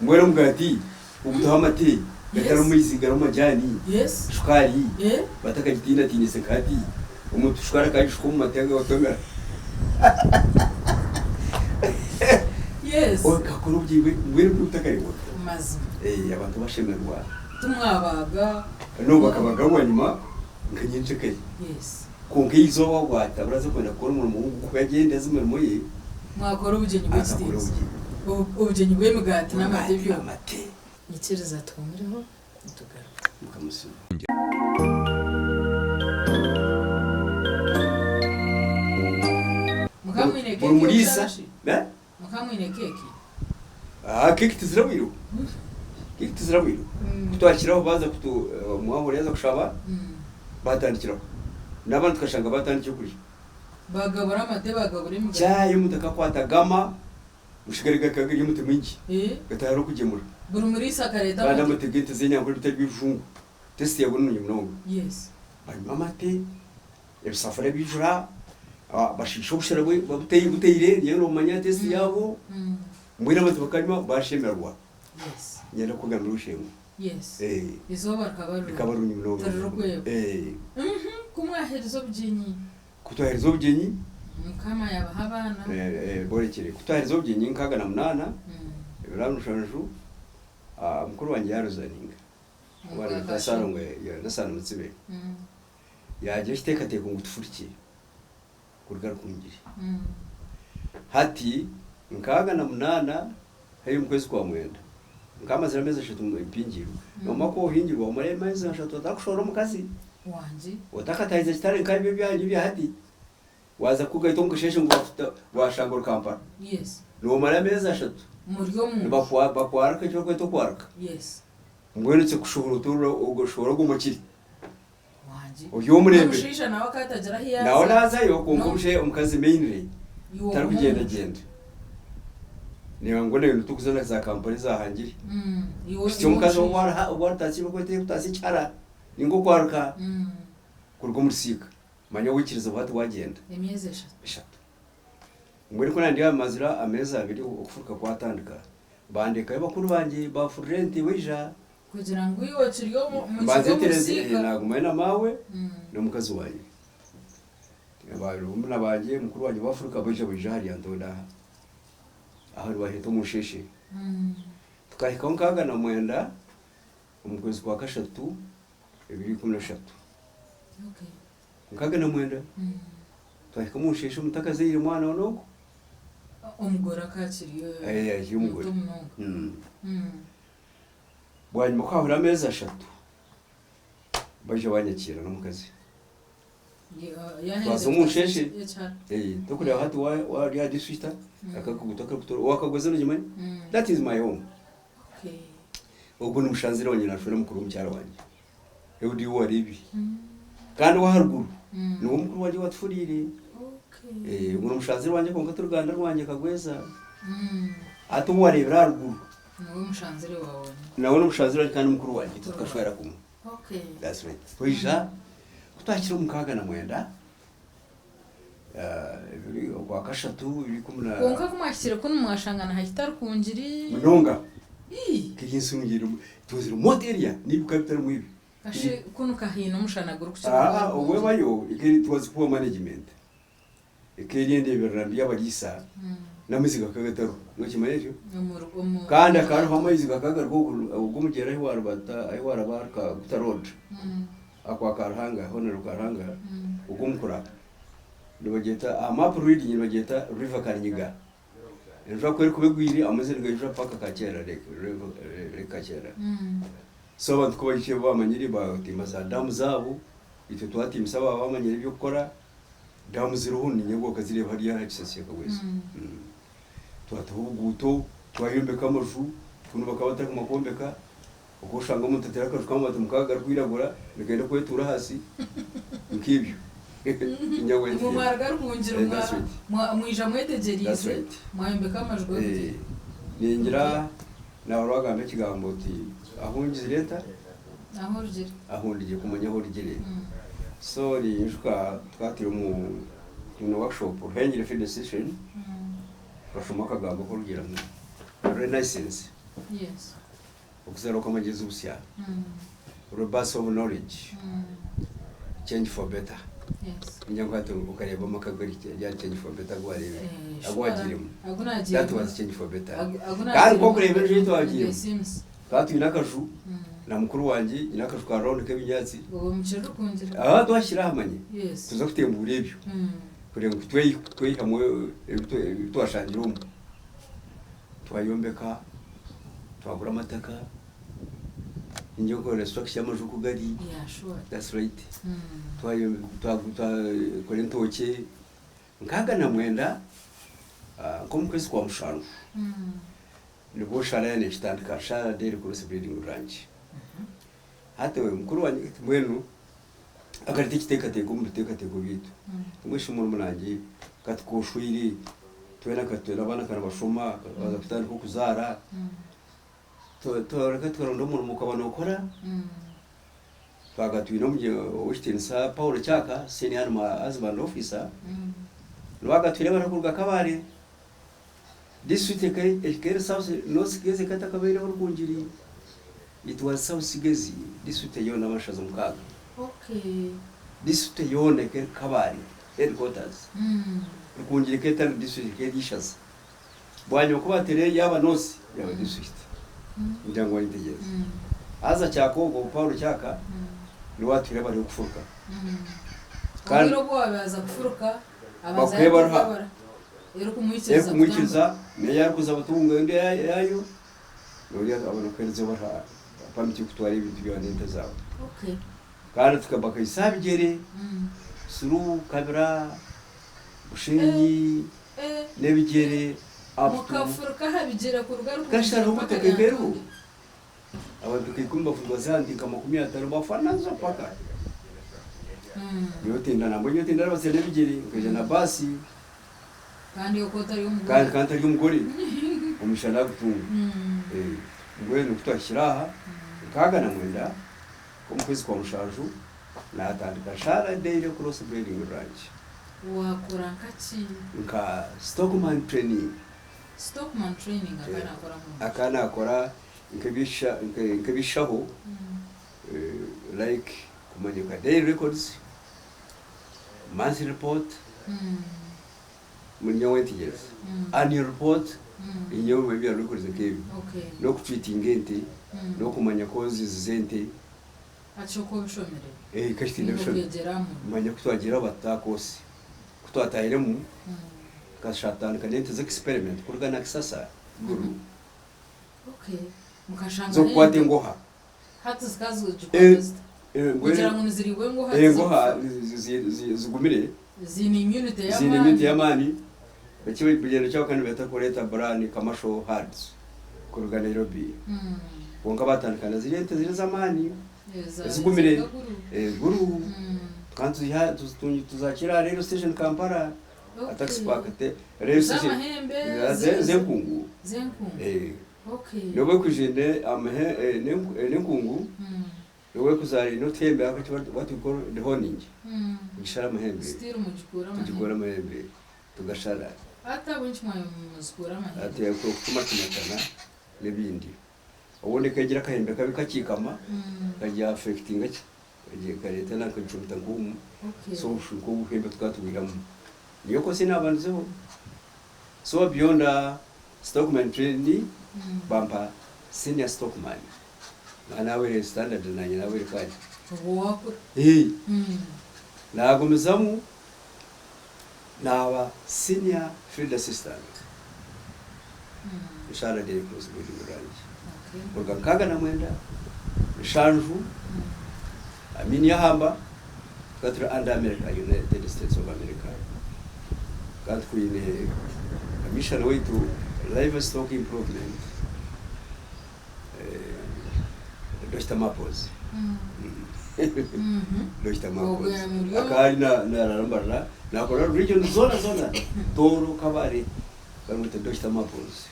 Mbwenu omugaati ogutaho amate gatarimu maizi garimu majani, Yes. shukaari Eh. batakagitiinatiinise nka hati. Omuntu shukaari akagishuka omu mate agagotomera. Yes. Okakora obugyenyi mbwenu buri butakarebwaga. Mazima. Eh, abantu bashemererwa. Timwabaaga. No bakabaga bwanyima nka nyencekare. Yes. Kwonka eizooba waaba oraza kwenda kukora omurimo ogu ku agyenda aza emirimo ye, Mwakora obugyenyi akakora bw'ekitiinisa. obugyenyi. Obugyenyi bw'emigaati n'amate Emigaati byona. n'amate. Nyikiriza tuhuumureho nitugaruka. Mukama asiimwe. Mukaba mwine Buri keeki muriisa y'okushaba shi? Eh? Mukaba mwine keeki? Ah, keeki tizirabwireho. Keeki tizirabwireho. Ku twakiraho baaza kutu omwahuri yaaza kushaba, baatandikiraho. N'abandi tukashanga baatandikire kurya. Baagabura amate, baagabura emigaati. Chai omuntu akakwata gama, mushigare gakaba gari omuti mwingi, gatahariho kugyemura. Buri muriisa akareeta Kandi amate. amate g'ente z'enyankore bitari by'ebijungu. Taste yago ni nungi munonga. Yes. Banywa amate. Ebisafuriya bijura, bashiisha obushera buteire, nyowe nomanya taste yaabwo, mbwenu abantu bakanywa bashemererwa. Niinyenda kukugambira obushengwe. Rikaba rirungi munonga. Ku mwaherize obugyenyi? Ku twaherize obugyenyi. Mukama yaabaha abaana. Borekire. Ku twaherize obugyenyi 68, 27, mukuru wangye yaaruzaninga. Nasano Mutsibe. Yaagira ekiteekateeko ngu tufurukye kuruga Rukungiri. Hati 68 haihi omu kwezi kwa mwenda, nkamazire ameezi ashatu mpingiirwe. Noomanya ku ohingirwa omara ameezi ashatu otarikushohora omukazi, otakataahize kitare nka ebi ebyanyu ebya hati. Waaza kukugaita omu kasheeshe ngu waashanga ori Kampala. Noomara ameezi ashatu nibakwarika eki barikweta okwarika. Mbwenu kikushobora otuura oshohora ogwo mukiri. Ori omurembe. Nawe naazayo kwonka omukazi mainly tarikugyenda-gyenda. Nangwa nayo nitukuza na za kampani ezahangire. Kuhitsya omukazi obu aritaasya ebi barikweta kutaasya ekihara ninga okwaruka kuruga omu rusiika. Manya waikiriza hati wagyenda. Eshatu. Mbwenu ku nandi mazire ameezi abiri okufuruka kwatandika, bandekayo bakuru bangye baafurura ente baija. Kugira ngu iwe okiri omu mukiri Mbanze ntereze omusiika. Naagumayo na maawe n'omukazi wangye. Barumuna bangye, mukuru wangye baafuruka baija baija ahari Lyantonde aha, ahu nibaheeta omu Nsheshe. Tukahikaho 69 omu kwezi kwa kashatu 2013. 69 twahika omu Nsheshe mutakazaire mwana n'ogwo. Omugore akaba akiri Akiri omugore. muto munonga. Bwanyima ku haahwaire ameezi ashatu, baija baanyakiira n'omukazi. Twaza omu nsheeshe, torikureeba hati waaba ori aha district, akaguuto akarikutoora, owaakaguza nogimanya? That is my home. Ogwo ni mushanzire wangye naashwera mukuru w'omukyara wangye. Ehudi ou wareebire. Kandi ow'aharuguru niwe mukuru wangye owaatufuriire. Ogwo ni mushanzire wangye kwonka ti ruganda rwangye Kagweza. Hati ou wareebire aharuguru. Niwe mushanzire waawe onyine. Nawe n'omushanzire wangye kandi mukuru wangye itwe tukashwera kumwe. Okay. That's right. Twaija ku twahikire omu 69 ebiri okwa kashatu 20 na. Kwonka ku mwahikire kunu mwashanga nihahita Rukungiri. Munonga. Ii. Kiri ensungire it was remote area n'ebika bitarimu ebi. Kashi kunu kahaine omushana gurikukira ogwa Aa Rukungiri. obwebayo it was poor management. Eka eri endeeberera mbi y'abariisa n'amaizi gakaba gatariho. Nokimanya ekyo? Kandi hakaba hariho amaizi gakaba gari ag'omugyera ahi waarubata ahi waaraba ahari Kaguta road akwa Karuhanga Honourable Karuhanga ogw'omukura nibagyeta aha map reading nibagyeta river Karinyiga. Enjura ku erikuba egwire amaizi nigaijura paka Kakyera lake Lake Kakyera. So abantu ku baijire bamanyire baatimba za daamu zaabo, itwe twatimbisa abaaba bamanyire eby'okukora. Daamu ziriho niinye ngu okazireeba hariya aha kisasi kya Kagwezi. Twataho obuguuto, twayombeka amaju, kunu bakaba batarikumanya kwombeka, Oku oshanga omuntu ateire akaju k'amabaati mukaaga garikwiragura nikenda kwetuura ahansi nk'ebyo. Imwe mwaruga Rukungiri mwaija mwetegyereize mwayombeka amaju g'obugyere. Ningira naahurira wagamba ekigambo oti ahu ngizire nta? Ahu orugire. Ahu ndigire kumanya ahu orugire. So ninyijuka tukaba turi omu twine workshop Ruhengeri field station tukashoma akagambo akarikugira ngu renaissance. Yes. Okuzaarwa kw'amagyezi busya, Rebirth of knowledge, Change for better. Ningira ngu hati okareeba amaka gari ryari change for better agu wareebire, agu wagiiremu. That was change for better. Kandi ku orikureeba enju ei twagiiremu, tukaba twine akaju na mukuru wangye, nyine akaju ka round k'ebinyaatsi. Aha twahikire aha manya, tuza kutembuura ebyo kureba ngu tweihamu ebi twashangire omu. Twayombeka, twagura amataka, ningira nkorera structure y'amaju oku gari, Yeah, sure. that's right. Twakora entookye, 69, nk'omu kwezi kwa mushanju, nibwo shara yangye ekitandika, Shara Dairy Cross Breeding Ranch. Hati mukuru wangye mbwenu akareeta ekiteekateeko omu biteekateeko byaitu, mbwenu shi murumuna wangye ka tukooshweire, twena ka twine abaana ka nibashoma, baaza kutandika okuzaara, tworeka tukaronda omurimo okaba nookora, twaga twine ow'ekitiinisa Paul Kyaka, Senior Animal Husband Officer, niwe akatwire barikuruga Kabale. District eka eri South North Kigezi ekaba etakabaireho Rukungiri, it was South Kigezi district yoona amashaza mukaaga. District yoona eka eri Kabale headquarters, Rukungiri ekaba etari district ekaba eri ishaza. Bwanyima ku baateire yaaba North yaaba district. Ningira ngu wanyetegyereza. Haza Kyaka ogwo Paul Kyaka niwe atwire bariho kufuruka. Obwire obu waabaza kufuruka abanza Bakuha ebaruha. yakuha ebara erikumwikiriza Erikumwikiriza kutambura. n'ei arikuza butunga endi eyaayo, n'ori abone kukuheereza ebaruha pamiti y'okutwara ebintu byawe n'ente zaawe. Okay. Kandi tukabakaisa aha bigyere, Suru, Kabira, Bushenyi, Eh, n'ebigyere up to. Mukafuruka aha bigyere kuruga Rukungiri Tukasharaho mpaka motoka eka eriho. Lyantonde. Abantu nka ikumi bazihandiika 50 bafa nazo paka. Nyowe tinda nambwenu nyowe tindarabatsire n'ebigyere nkaija na baasi. Kandi okwo otari omugore. Kandi nkaba ntari omugore, omugisha nagutunga. Mbwenu ku twahikire aha, 69 omu kwezi kwa mushanju, natandika Shara Dairy Cross Breeding Ranch. Wakora nkaki? Nka Stockman Trainee. Stockman Training akaba nakora muno. Akaba nakora nk'ebishaho like kumanya nka daily records, monthly report, nyowe ntegyereza, annual report, nyowe ebya records nk'ebyo, n'okutreatinga ente, n'okumanya causes z'ente. Hati shi oku obishomire? Ka shi tindabishomire. Okeegyeramu? Manya ku twagiire aho batuta aha course, ku twatahiremu tukashatandika n'ente z'experiment kuruga na Kisasa, Gulu. Okay. Mukashanga Z'okukwata n'ente. engoha. Hati zikaba zigikwata zita? Kugira ngu niziriibwa engoha Engoha tizikufa. zigumire. Ziine immunity Ziine immunity y'amaani. y'amaani. Ekigyendererwa kyabo bakaba nibeeta kureeta Brani commercial herds kuruga Nairobi. Kwonka baatandika na ziriya ente ziri ez'amaani Eza ezigumire ezirikuruga Gulu. Gulu. Tukaba nituziiha tuzakiira aha rail station Kampala. Okay. Taxi park te rail station Z'amahembe z'enkungu. Z'enkungu. Okay. N'obu ekwijwire n'enkungu, n'obu ekuzaara eine otuhembe aka eki what we call dehoning, kugishara amahembe. Still mugikuura amahembe. Tugikuura amahembe tugashara. Hati ahabw'enki mwamuzikuura amahembe? Hati okucumacumatana n'ebindi. Obundi ekagira akahembe kabi kakiikama, kagya affectinga ki? Ekareeta nanka ekicumita nk'omu, so nk'obuhembe tukaba tubwihamu. Niyo course ei naabandizeho. So beyond stockman training, bampa senior stockman. Nkaba naahweire standard naanye naahweire kaanya. Obwo waakura. Naagumizamu naaba senior field assistant. Nshaara Dairy Cross Breeding Ranch. Kuruga 69, nshanju, Amin yahamba, tukaba turi under America, United States of America. Tukaba twine commissioner waitu Livestock Improvement, Dokita Maples. Dokita Maples akaba ari narara Mbarara nakora region zona zona Tooro, Kabale baramweta Dokita Maples.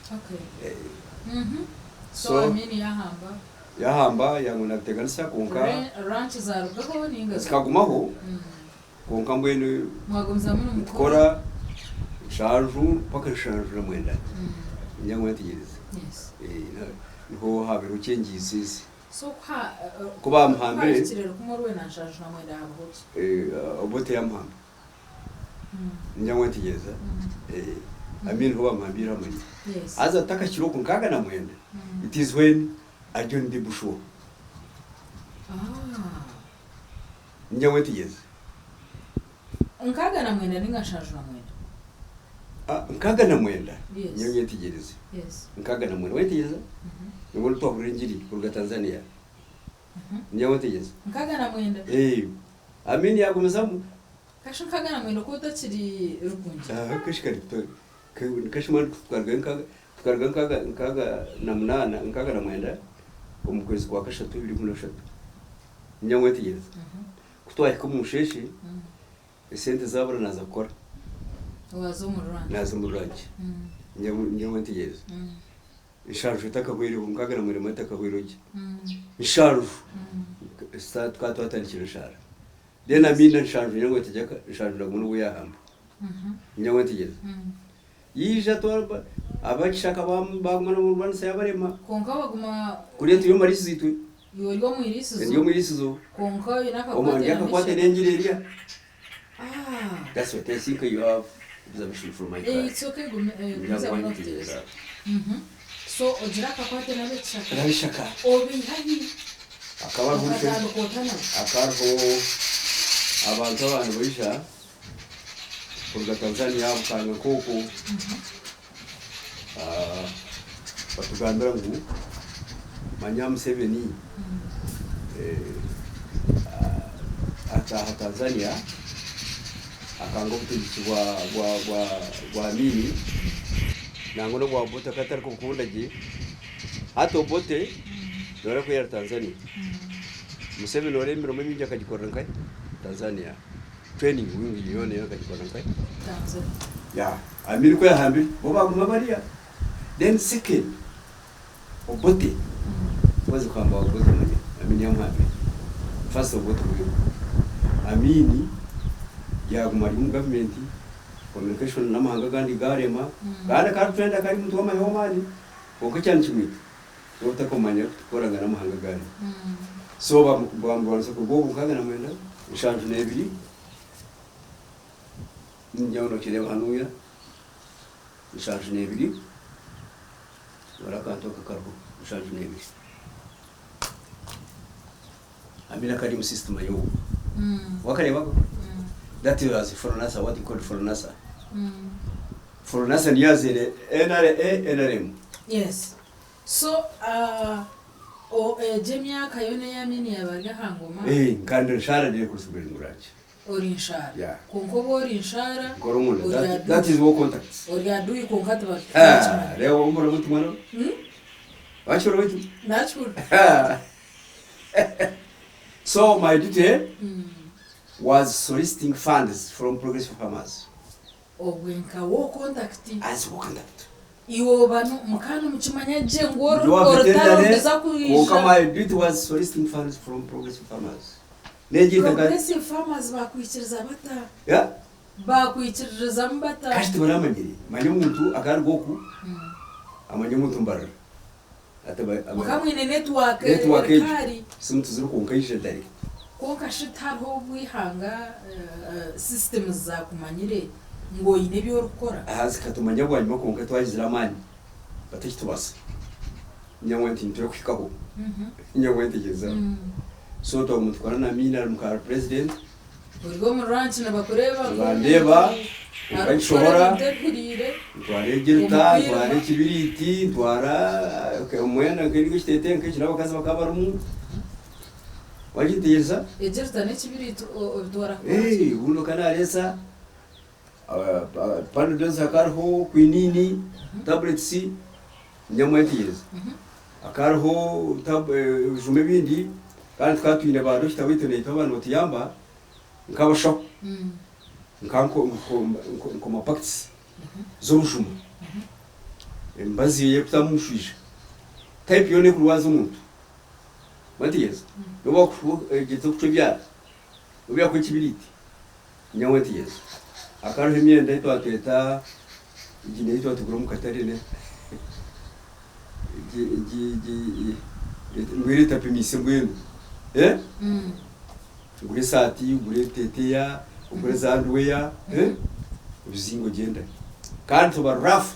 So Amin yahamba. Yahamba yangu nabiteganisa kwonka Ranch zarugaho ninga? Zikagumaho kwonka mbwenu Mwagumizamu nimukora. Nitukora 79 mpaka 79. Ningira ngu wetegyereza. Niho habeho changes ezi. So kuha Ku bamuhambire kuhahikire 1979 habaho ki? Obote yamuhamba. Ningira ngu wetegyereza. Amin niho bamuhambire hamwe. Haza tutakakiri okwo 69 it is when ari on the bush war. Ningira ngu wetegyereza. 69 ninga 79? 69. Ningira ngu wetegyereze. 69 wetegyereza? Nibwo twahurira engiri kuruga Tanzania. Ningira ngu wetegyereza. 69. Amin yagumizamu. Kashi 69 oku otakiri Rukungiri? Kashi kari kashi mbwenu tukaruga 68, 69 omu kwezi kwa kashatu 2013. Ningira ngu wetegyereza. Ku twahika omu Nsheshe, esente zabura naza kukora. Waza omu Rwanda? Naza omu Rwanda. Ningira ngu wetegyereza. 70 etakahweireho, 69 etakahweireho gye. 70 tukaba twatandikire nshaara. Then Amin 70 ngira ngu wetegyeka 71 nibwo yahamba. Ningira ngu wetegyereza. Yaija abakishaka baguma nibamurwanisa yabarema. Kwonka waguma Kuriya turi omu mariisizo itwe. Iwe ori omu iriisizo. Ndi omu iriisizo. Kwonka oine akakwate Ndi akakwate n'engiri erya. That's what I think you have observation from my part. It's okay, Ngira gumizamu ngu n'okutereeza. wanyetegyereza. So ogira akakwate n'ab'ekishaka. N'ab'ekishaka. Obaiha hi? Hakaba hariho Okatandika ota nabo? Hakaba hariho abantu abandi baija kuruga Tanzania Bukanga nk'okwo batugambira ngu manya Museveni ataaha Tanzania akanga obutegyeki bwa Amini nangwa n'obwa Obote akaba atarikubukunda gye. Hati Obote noreeba ku yari Tanzania. Museveni noreeba emirimo emingi akagikorera nkahi? Tanzania. Training wing yoona yoona akagikorera nkahi? Tanzania. Yeah. Amini ku yahambire bo baguma bariya. Then second Obote kubaza kuhamba Obote manya Amini yamuhambire. First Obote kuhirwa. Amini yaguma ari omu government communication n'amahanga agandi garema kandi akaba arikwenda akaba ari omuntu w'amahe w'amaani kwonka ekyaba nikimwita n'obutakumanya kukoragana n'amahanga agandi. So bamurwanisa kuruga obwo 69 72 ningira ngu nokireeba hanuya 72 hariho akantu aka kariho 72. Amini akari omu system yobu. Wakareebako? That was FRONASA, what you call FRONASA. FRONASA niyo yazaire NRA, NRM. Yes. So egyo emyaka yoona ei Amini yaaba ari aha ngoma? Kandi nshaara ndire kurusiga rurangye. Ori nshaara? Yeah. Kwonka oba ori nshaara Nkora omunda. ori That, that is war contacts. Ori adui kwonka tibakimanya. Reeba omura witu mwana. Wakihurira witu? Nakihurira. So my duty was soliciting funds from progressive farmers. Obwe nka war contact. As war contact. Iwe oba mukaba nimukimanya gye ngu Ndi wa orutaro veterinary, ruza kwonka kwija. my duty was soliciting funds from progressive farmers. N'egyo eitaka. Progressive farmers bakwikiriza bata? Yeah? Bakwikiririzamu bata? Kashi tibaramanyire. Manya omuntu akaruga oku, amanya omuntu Mbarara. Ati Mukaba mwine network Network egyo. erikari. Simu tiziri kwonka ija direct. Kwonka shi tihariho obwihanga systems zakumanyire ngu oine ebi orikukora? Aha zikatumanya bwanyima kwonka twagizire amaani batakitubasa. Nyowe nti nitwekuhikaho. Nyowe ntegyerezaho. So twaguma nitukora na Amina ari muka president. Ori omu ranch nibakureeba Nibandeeba, arikukora nshobora. ebintu ebihuriire. Ntwara egirita, Omupiira. ntwara ekibiriiti, ntwara omwenda nk'eri ekiteteeyi nk'eki n'abakazi bakaba barimu. Wagyetegyereza? Egirita n'ekibiriiti obitwara kukora ki? Obundi okaba nareesa panadols hakaba hariho quinine. Tablets nyamwetegyereza. Hakaba hariho ebijuma ebindi kandi tukaba twine ba dokita baitu naitwe abaaba nibatuyamba nk'abashaho nka nkoma pakiti z'obujuma emibazi erikutamu omushwija type yoona erikurwaza omuntu mwetegyereza nobu wakugyeza kucwa ebyara nobu yakuha ekibiriiti nyowe mwetegyereza hakaba hariho emyenda ei twatweta egi neyi twatugura omu katare egi egi egi mbwenu etapimiise mbwenu Ogure esaati, ogure ebiteteeya, ogure za underwear, obizinge ogyende. Kandi tuba rough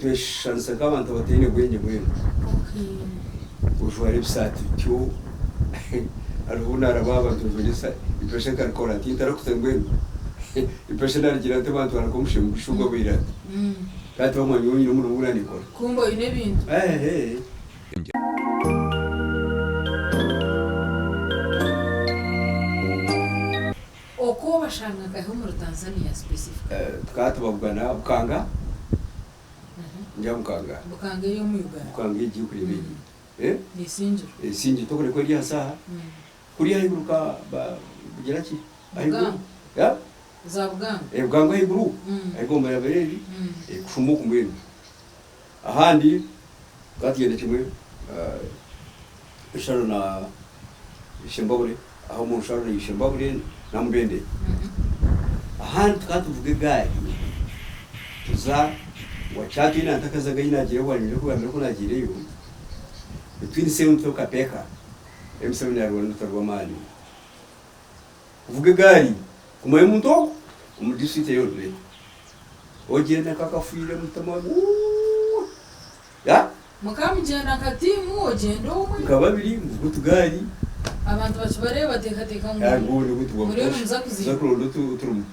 tweshushanisa nk'abantu abataine bwengye mbwenu. Ojwara ebisaati bityo, hariho obu naaraba abantu bajwaire esaati, ipesha nkarikora nti ntarakutse mbwenu, ipesha narigira nti bantwara nk'omushemu ogu abaire ati. Kandi tibamanya nyowe nyine omurimo ogu naaninkora. Kumbe oine ebintu. Oku obashanga nkahi omuri Tanzania specifically? Tukaba tubabugana Bukanga, njya Bukanga. Bukanga eri omu Uganda? Bukanga egi okureba egi. Isingiro. Isingiro tokureba ku eri aha saaha? Kuriya ahaiguru ka bugira ki? Buganga. Za Buganga? Buganga ahaiguru, ahi gombora eri, kushuma oku mbwenu. Ahandi tukaba tugyenda kimwe Nsharo na Ishembabure, aho omu Nsharo na Ishembabure na Mubende. Ahandi tukaba tuvuga egaari tuza Wakyatu ei nantakazaga ei naagiire bwanyima y'okugambira oku naagiireyo, between Sentho Kapeeka, M7 yarwana orutaro rw'amaani. Kuvuga egaari kumanya omuntu ogu omu district ei orugire. Ogyenda nk'akafiire omutima wuuh ya. Mukaba mugyenda nka tiimu ogyenda omwe. Nka babiri muvuga otugaari. Abantu bakibareeba bateekateeka ngu muriyo nimuza kuziika. Tuza kuronda oturimo.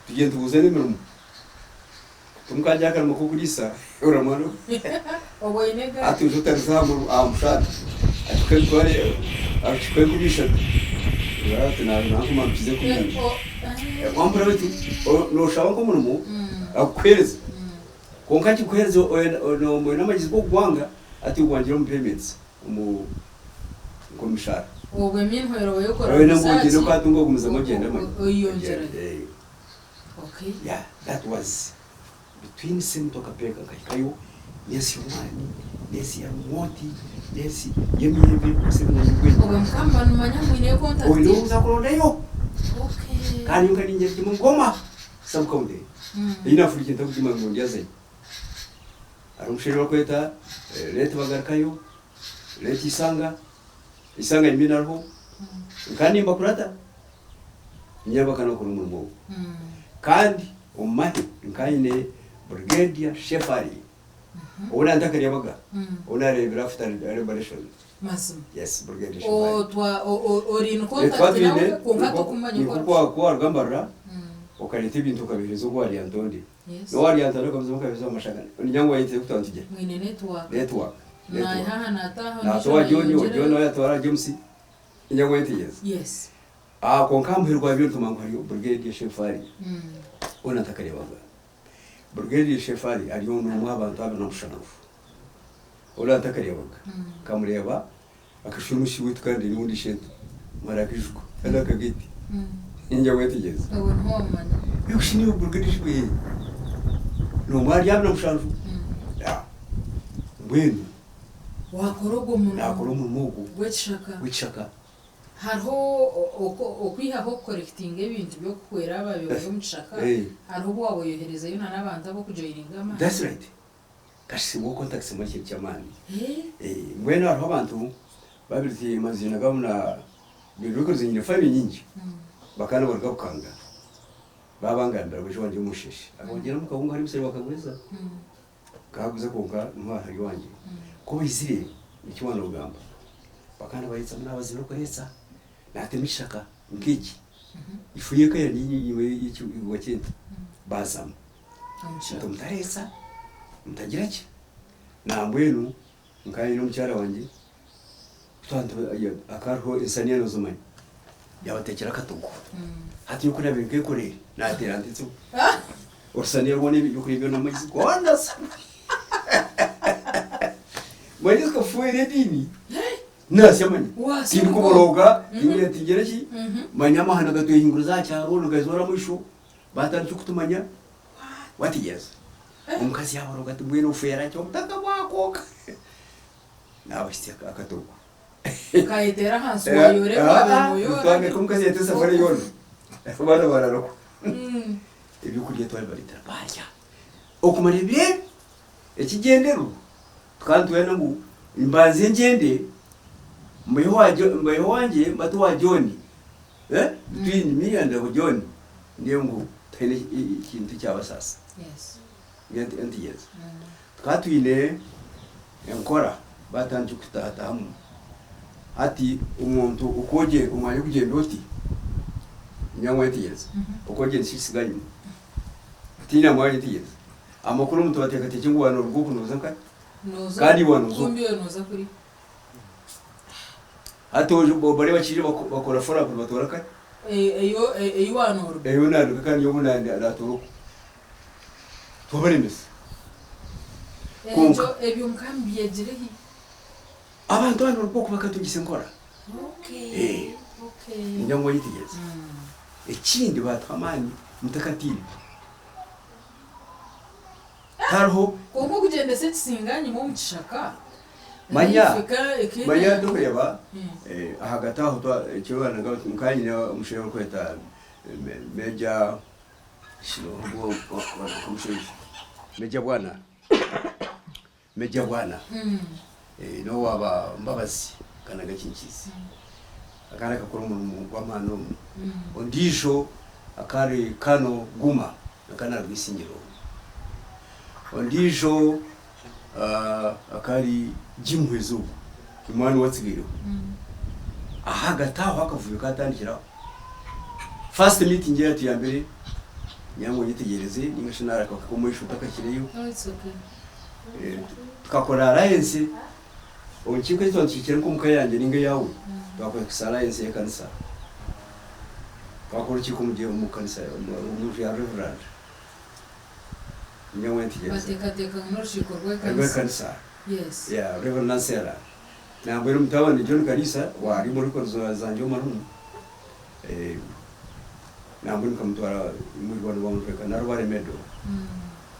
Tugyenda tubuuza n'emirimo. Timukagira akarimo k'okuriisa oramara Obwo oine egaari. Hati oije otarize aha mushana akikuha emitwaro akikuha 3000 oraaba oti nankuma mpikize 20,000. Wampurira beitu noshaba nk'omurimo akukuhereza kwonka akikuhereza oine amagyezi g'okugwanga hati ogwangire omu payments omu nk'omu mishaara. Obwo eminhwero oyekora Oine ngu ogyende okatunga ogumizamu ogyende manya. Oyeyongyerayo. Okay. Yeah, that was between Semuto Kapeeka nkahikayo n'ensi y'omwani, n'ensi ya Rumwoti, n'ensi y'emiyembe, Museveni aine obwengye. Obwe mukaba nimumanya ngu mwineyo contact? Oine ou oza kurondayo. Okay. Kandi nyowe nkaba niinyenda kimwe Ngoma sub county ei naafurukire ntarikugimanya ngu ndyazayo. Hariho omushaija ou barikweta Late Bagarukayo, Late Isanga, Isanga nyine ariho, nkaba nimbakurata. Nyabo akaba nakora omurimo ogwo. Kandi omu mahe nkaba nyine Brigadier Shefali ou nantakareebaga, ou naareebire after liberation. Mazima. Yes, Brigadier Shefali. Otwa o- o- ori in Eh, contact twaba twine nawe kwonka nikwo tokumanya oku nikwo ari kwa ku waruga Mbarara okareeta ebintu okabiheereza ogu wa Lyantonde. Yes. N'owa Lyantonde okabizamu okabiheereza owa Mashaka. Niinyanga ngu wayetire ku twaba nitugira. Mwine network. Network. Naiha Network. aha naataaha Naata ondiijo owa John, owa John nayeyongyerayo. nawe yatwara aha James. Niinyanga ngu wayetegyereza. Yes. Aah kwonka aha muheru gwa byona tumanya ngu hariyo Brigadier Shefali ou natakareebaga. Brigadier Shefali ari n'omwe aha bantu 27 ou natakareebaga. Nkamureeba akashusha omwishiki waitu kandi n'obundi ishento mara akaijuko kandi akagaite. Ningira wetegyereza. Obwo niho wamumanya. Iwe shi niiwe Brigadier Shefali? N'omwe ahari 27. Yeah. Mbwenu Waakora ogwo murimo naakora omurimo ogwo gw'ekishaka. gw'ekishaka. Hariho okwihaho okukorekitinga ebintu by'okuhwera ababaire bari omu kishaka, hariho obu waaba oyoherezayo na n'abantu ab'okujoininga amahe? That's right. Kashisiibwaho contacts mbwenu ekintu ky'amaani. Mbwenu hariho abantu babiri ti maziina gaabo na bikurize nyine family nyingi bakaba nibaruga Bukanga baabangambira ngu ejo wangye omusheshe akaba omu kabungo hariyo omusiri bakaguriza. Nkahaguza kwonka niho ahari owangye. Ku baizire nikyo waaba noogamba, bakaba nibareetsamu naabazibira okureetsa, naatema ekishaka nk'eki, ifu y'eka yangye enyima y'ekibwa ky'ente, baazamu. Nti mutareetsa, mutagira ki. Nambwenu nkaba nyine omukyara wangye, hakaba hariho ensaniya noozimanya, yaabateekyera akatogo. Hati nyowe ku naabaire nkekoreire, naateera nta entsibo. Orusaniya rwona ebyokurya byona amaizi goona Manya zikafuhwera ediini nasya manya Wasya tindikuborooga tingira ki manya amahano gatwehinguriza aha kyaro nigazoora amaisho batandikire kutumanya wategyereza omukazi yaborooga ati mbwenu ofeera ki obutaka bwakwoka nabahitsya akatogo Kayeteera ahansi wayoora ebi wabaire noyoora. Twameka omukazi yayeta esafuriya yoona abaana bararokwa ebyokurya twabibareetera barya okumara ebiro ebi ekigyendererwa tukaba nitwenda ngu mbanze ngyende mbeho owa Jo- mbeho owangye mbate owa John eh, between me and John ndeebe ngu tihaine ekintu ekyabasaasa Yes. Ntegereza. Tukaba twine enkora batandikire kutahatahamu hati omuntu oku omwanya gw'okugyenda oti nyangwa ntegereza oku ogyenda ekisiga enyima tihaine mwanya ntegereza amakuru omuntu bateekateekye ngu waaba nooruga oku nooza nkahi kandi iwe waaba nooza oku. Kumbe iwe nooza kuri. Hati bariya bakiija bakora follow up nibatoora nkahi? Ei waaba nooruga. Ei naaruga kandi nyowe naatoora oku. Twabaremesa. Kwonka. Ekyo ebyo mukaba mubyegire hi? Abantu aba nibaruga oku bakatugisa enkora. Okay. Okay. Ningira ngu wayetegyereza. Ekindi batuha amaani mutakatiine. Tihariho. Kwonka okugyendesa ekisinga nyima omu kishaka. Manya, manya ndikureeba ahagati aho nkaba nyine omushaija orikweta Major Meja Bwana, Meja Bwana niwe waaba Mbabazi akana gakinkizi akaba nakakora omurimo gw'amaani omu. Ondiijo akaba ari Kano Guma akaba naaruga Isingiro. Ondiijo akaba ari Jim Muhwezi ogwo omwana owatsigaireho. Ahagati aho akavuyo kaatandikiraho. First meeting eyatu ya mbere ngira ngu onyetegyereze ninga shi naraka omu maisho ntakahikireyo. No it's okay. Tukakora alliance omu kiiko eki twaba tukiikire nk'omuka yangye ninga eyaawe twakozesa alliance y'ekanisa. Twakora orukiiko omu kanisa omunju ya Reverand. Ningira ngu onyetegyereze. Bateekateeka ngu n'orukiiko rw'ekanisa. Rw'ekanisa. Yes. Yeah, Reverand Nansera. Nambwenu omutabani John Kariisa owari omuri records zangye omu arumu, nambwenu nkamutwara omwirwariro bamujweka na Rubare Medal.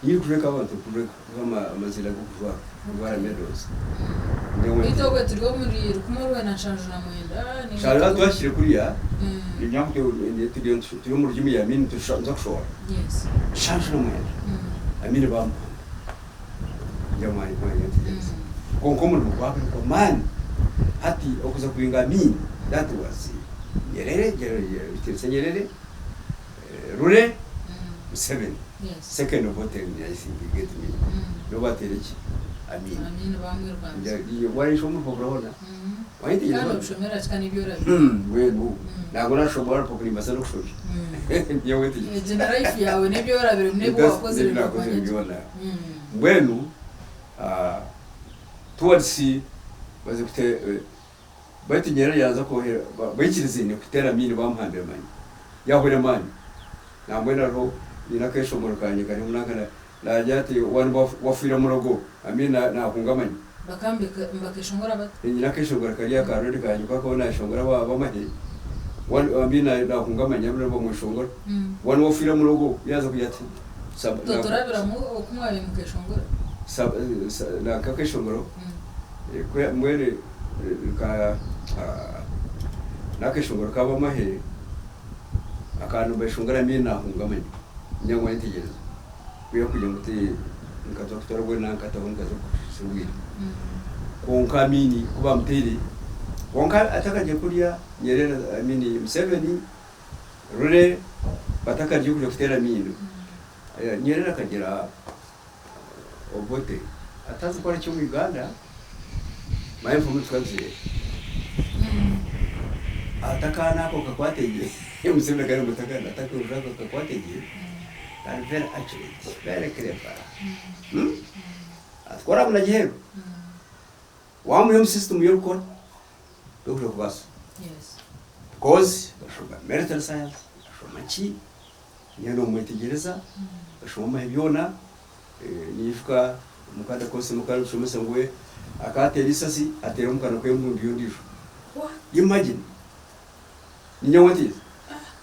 Nyine kujweka abantu kujweka amaziina g'okujwara Rubare Medals. Beitu obwe turi omuri 1979 ninga Shana twahikire kuriya, ningira ngu turi omu rugyimi ya Amin nituza kushohora. Yes. 79 Amin bamuhamba. Kwonka omurimo gwaba nigw'amaani. Hati okuza kubinga Amin, that was Nyerere, ekitiinisa Nyerere, Lule, Museveni, second of all I think you get me, nibo bateire ki? Amin. Wareeba omu rupapura hoona? Mbwenu nangwa nashoma orupapura nimbaasa n'okushobya. Ebi nakozire byona. Mbwenu towards baze kute baitu Nyerere yaaza kwohera baikirizaine kuteera Amiini bamuhambira manya yaahwera amaani nambwenu hariho nyine akeshongoro kangye karimu nanka naagira ati wanu wafiire murogo Amiini naahunga manya. Bakeshongora bata? Nyine akeshongoro kari aka ready kangye ku akaba naashongora ab'amahe wanu Amiini naahunga manya bamweshongora wanu wafiire murogo yaaza kugira ati. Toturabiramu oku mwabaire mukeshongora? Nanka akeshongoro mbwenu nka nakeshongoro kabamahe akantu nibeshongora Amiini nahunga amanya ningira ngu wayetegyereza kwiha kugira ngu nkaza kutora bwenu nankataho nkaza kuhitsya obwire kwonka Amiini kubamuteire kwonka atakagiire kurya Nyerere I mean Museveni Rure batakarya kuja kuteera amiino, Nyerere akagira Obote atazi kukora ki omu Uganda, manya nfa omutukazi atakaana ako kakwate gye, Museveni akaba ngu atakaana ako kakwate gye, kari very accurate, very clever, ati ku orabona gye Wamwiha omu system y'orikukora tokuja kubaasa because bashoma military science bashoma ki. Nyowe nomwetegyereza, oshoma omuhe byona, Nyijuka omukanda Kosi oku arikushomesa ngu we akateera eisasi ateera omu kanwa k'embundu y'ondiijo. Imagine! Ninyowe nti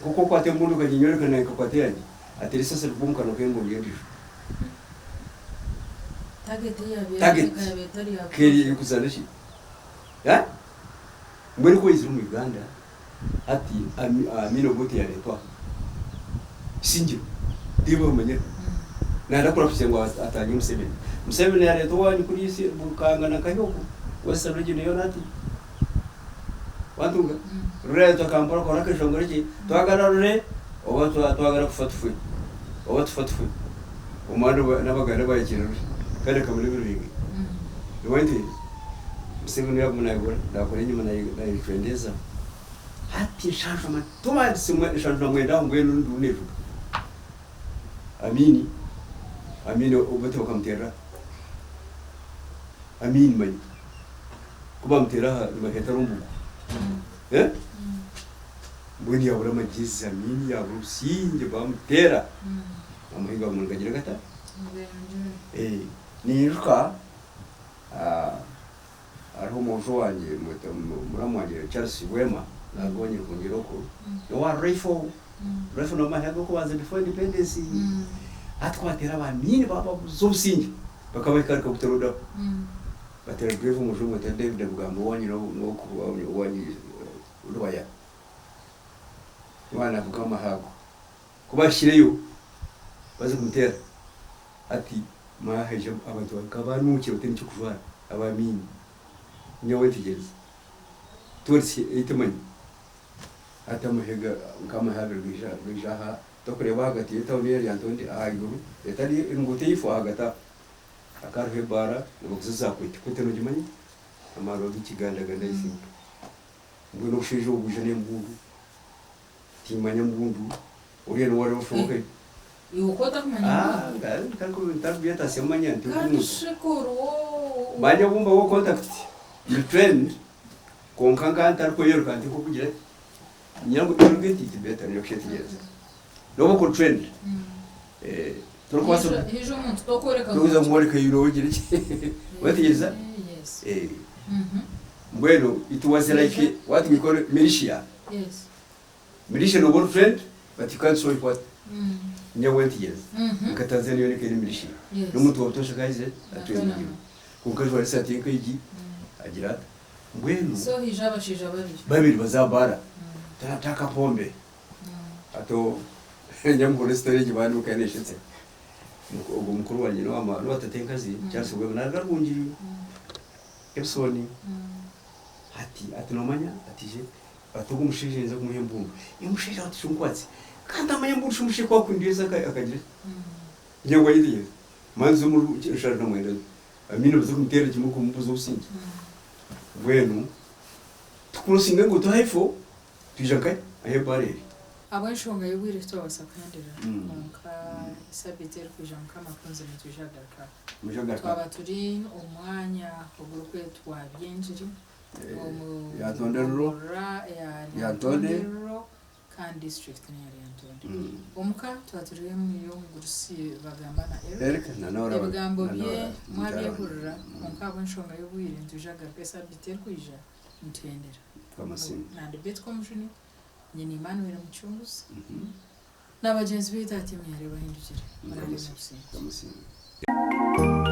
nk'oku okwata embundu okaginyoreka naanye nkakwata eyangye, ateera eisasi rigwa omu kanwa k'embundu y'ondiijo. Target k'eri ey'okuzaana ki? Mbwenu ku waizire omu Uganda hati Amin Obote yareetwa aha Isingiro tiiwe omanyire nayenda kurahutsya ngu atangye Museveni. Museveni yareetwa owanyu kuriya Bukanga na nkahi okwo Western region yoona hati wantunga? Rure yareetwa Kampala okahurira akeshongoro ki twagala Rure oba twagala kufa tufe oba tufa tufe omwana n'Abaganda bayakira Rure kandi akabona ebiro bingi niwetegereza? Museveni yaguma nayegora nakora enyima nayecwendeza hati nshanju 79 aho mbwenu enduuru nevuga Amini Amini Obote bakamuterera Amini manya kubamuteera aha nibaheta Rumbugu eh mbwenu yabura amagyezi Amini yabura obusingye bamuteera amahe gaguma nigagira gata eh ninyijuka Hariho omwojo wangye muramu wangye Charles Rwema naruga owa Nyirikungira okwo n'owa rifle, rifle n'amahe ag'okubanza before independence hati ku bateera aba Amini bababuza obusingye bakabahika ahari Kabuta road aho bateera driver omwojo bamweta David Abugambo owanyu n'owanyu Rubaya niwe navuga amahe ago. Ku baahikireyo baza kumuteera, ati, Mwahaija abantu bakaba banuukire bataine ky'okujwara, abaamiini. Nyowe ntegyereza. Towards eight manya. Hati amahe nk'amahe abiri gaija gaija aha, tokureeba ahagati y'etauni ya Lyantonde ahaiguru, etari enguuto eifo ahagati aho. Hakaba hariho ebaara nibaguza za kwete. Kwete nogimanya? Amaarwa g'ekigandaganda I think. Mbwenu obushaija obu bwija n'embundu. Timmanya mbundu oriya niwe ari oshoboke. Iwe ku otakumanya mbundu. Ntarikubyetaasya manya nti ogu Kandi muntu. shi ku ori wo. Manya obu mbaho contact ndi trained kwonka nka ntarikweyoreka nti nk'okugira nyine ngu irrigate it better niyo kukyetegyereza. Noba okuri trained torikubaasa. Haija omuntu tokworeka ngu. Tokuza kumworeka iwe ogire ki wetegyereza? Yes. Mbwenu it was like what we call militia. Yes. Militia noba ori friend but you can't show it what nyowe ntigyeza nka Tanzania yoona eka eri militia nomuntu wabutosha akahaize atwemeriire kwonka ajwara esaati ye nkaigi agira ata mbwenu So haija abashaija babiri. Babiri baza aha baara tunataka pombe ato nyamuhurira story egi bandibuka neshetse ogwo mukuru wangye nowa tata enkazi Charles Rwema naruga Rwungiri Ebson ati ati nomanya ati je Ati ogwo mushaija ninza kumuha embundu. Iwe mushaija ati kinkwatse. Kandi tamanya embundu shi omushaija ku akwindiza akagira ki? Ngira ngu ayetegyereza. Manzi omuri 79 Amina baza kumuteerera kimwe kumubuza obusingye. Mbwenu tukurosinga enguuto haifo twija nkahi? Ahu ebaara eri. Ahabw'enshonga y'obwire titwabaasa kuhendera kwonka sabiiti erikwija Mukama akunze nitwija kugaruka aha. Twaba turi omu mwanya ogurikwetwa Byengiri. omu Lyantonde Rural, gomborora eya Lyantonde. Lyantonde Rural kandi district neya Lyantonde. Omuka twaba turi omugurusi Bagamba na Eric. Eric na Nora Ebigambo na bye Nora mukyara mwabyehurira kwonka ahabw'enshonga y'obwire nitwija kugaruka esabiiti erikwija nituhendera. Twamasiima. Nandi Betty Komujuni, nyine Emmanuel Mucunguzi na bagyenzi baitu aha tiimu ya Reeba Ohindukire. Murabe n'obusingye. Twamusiima.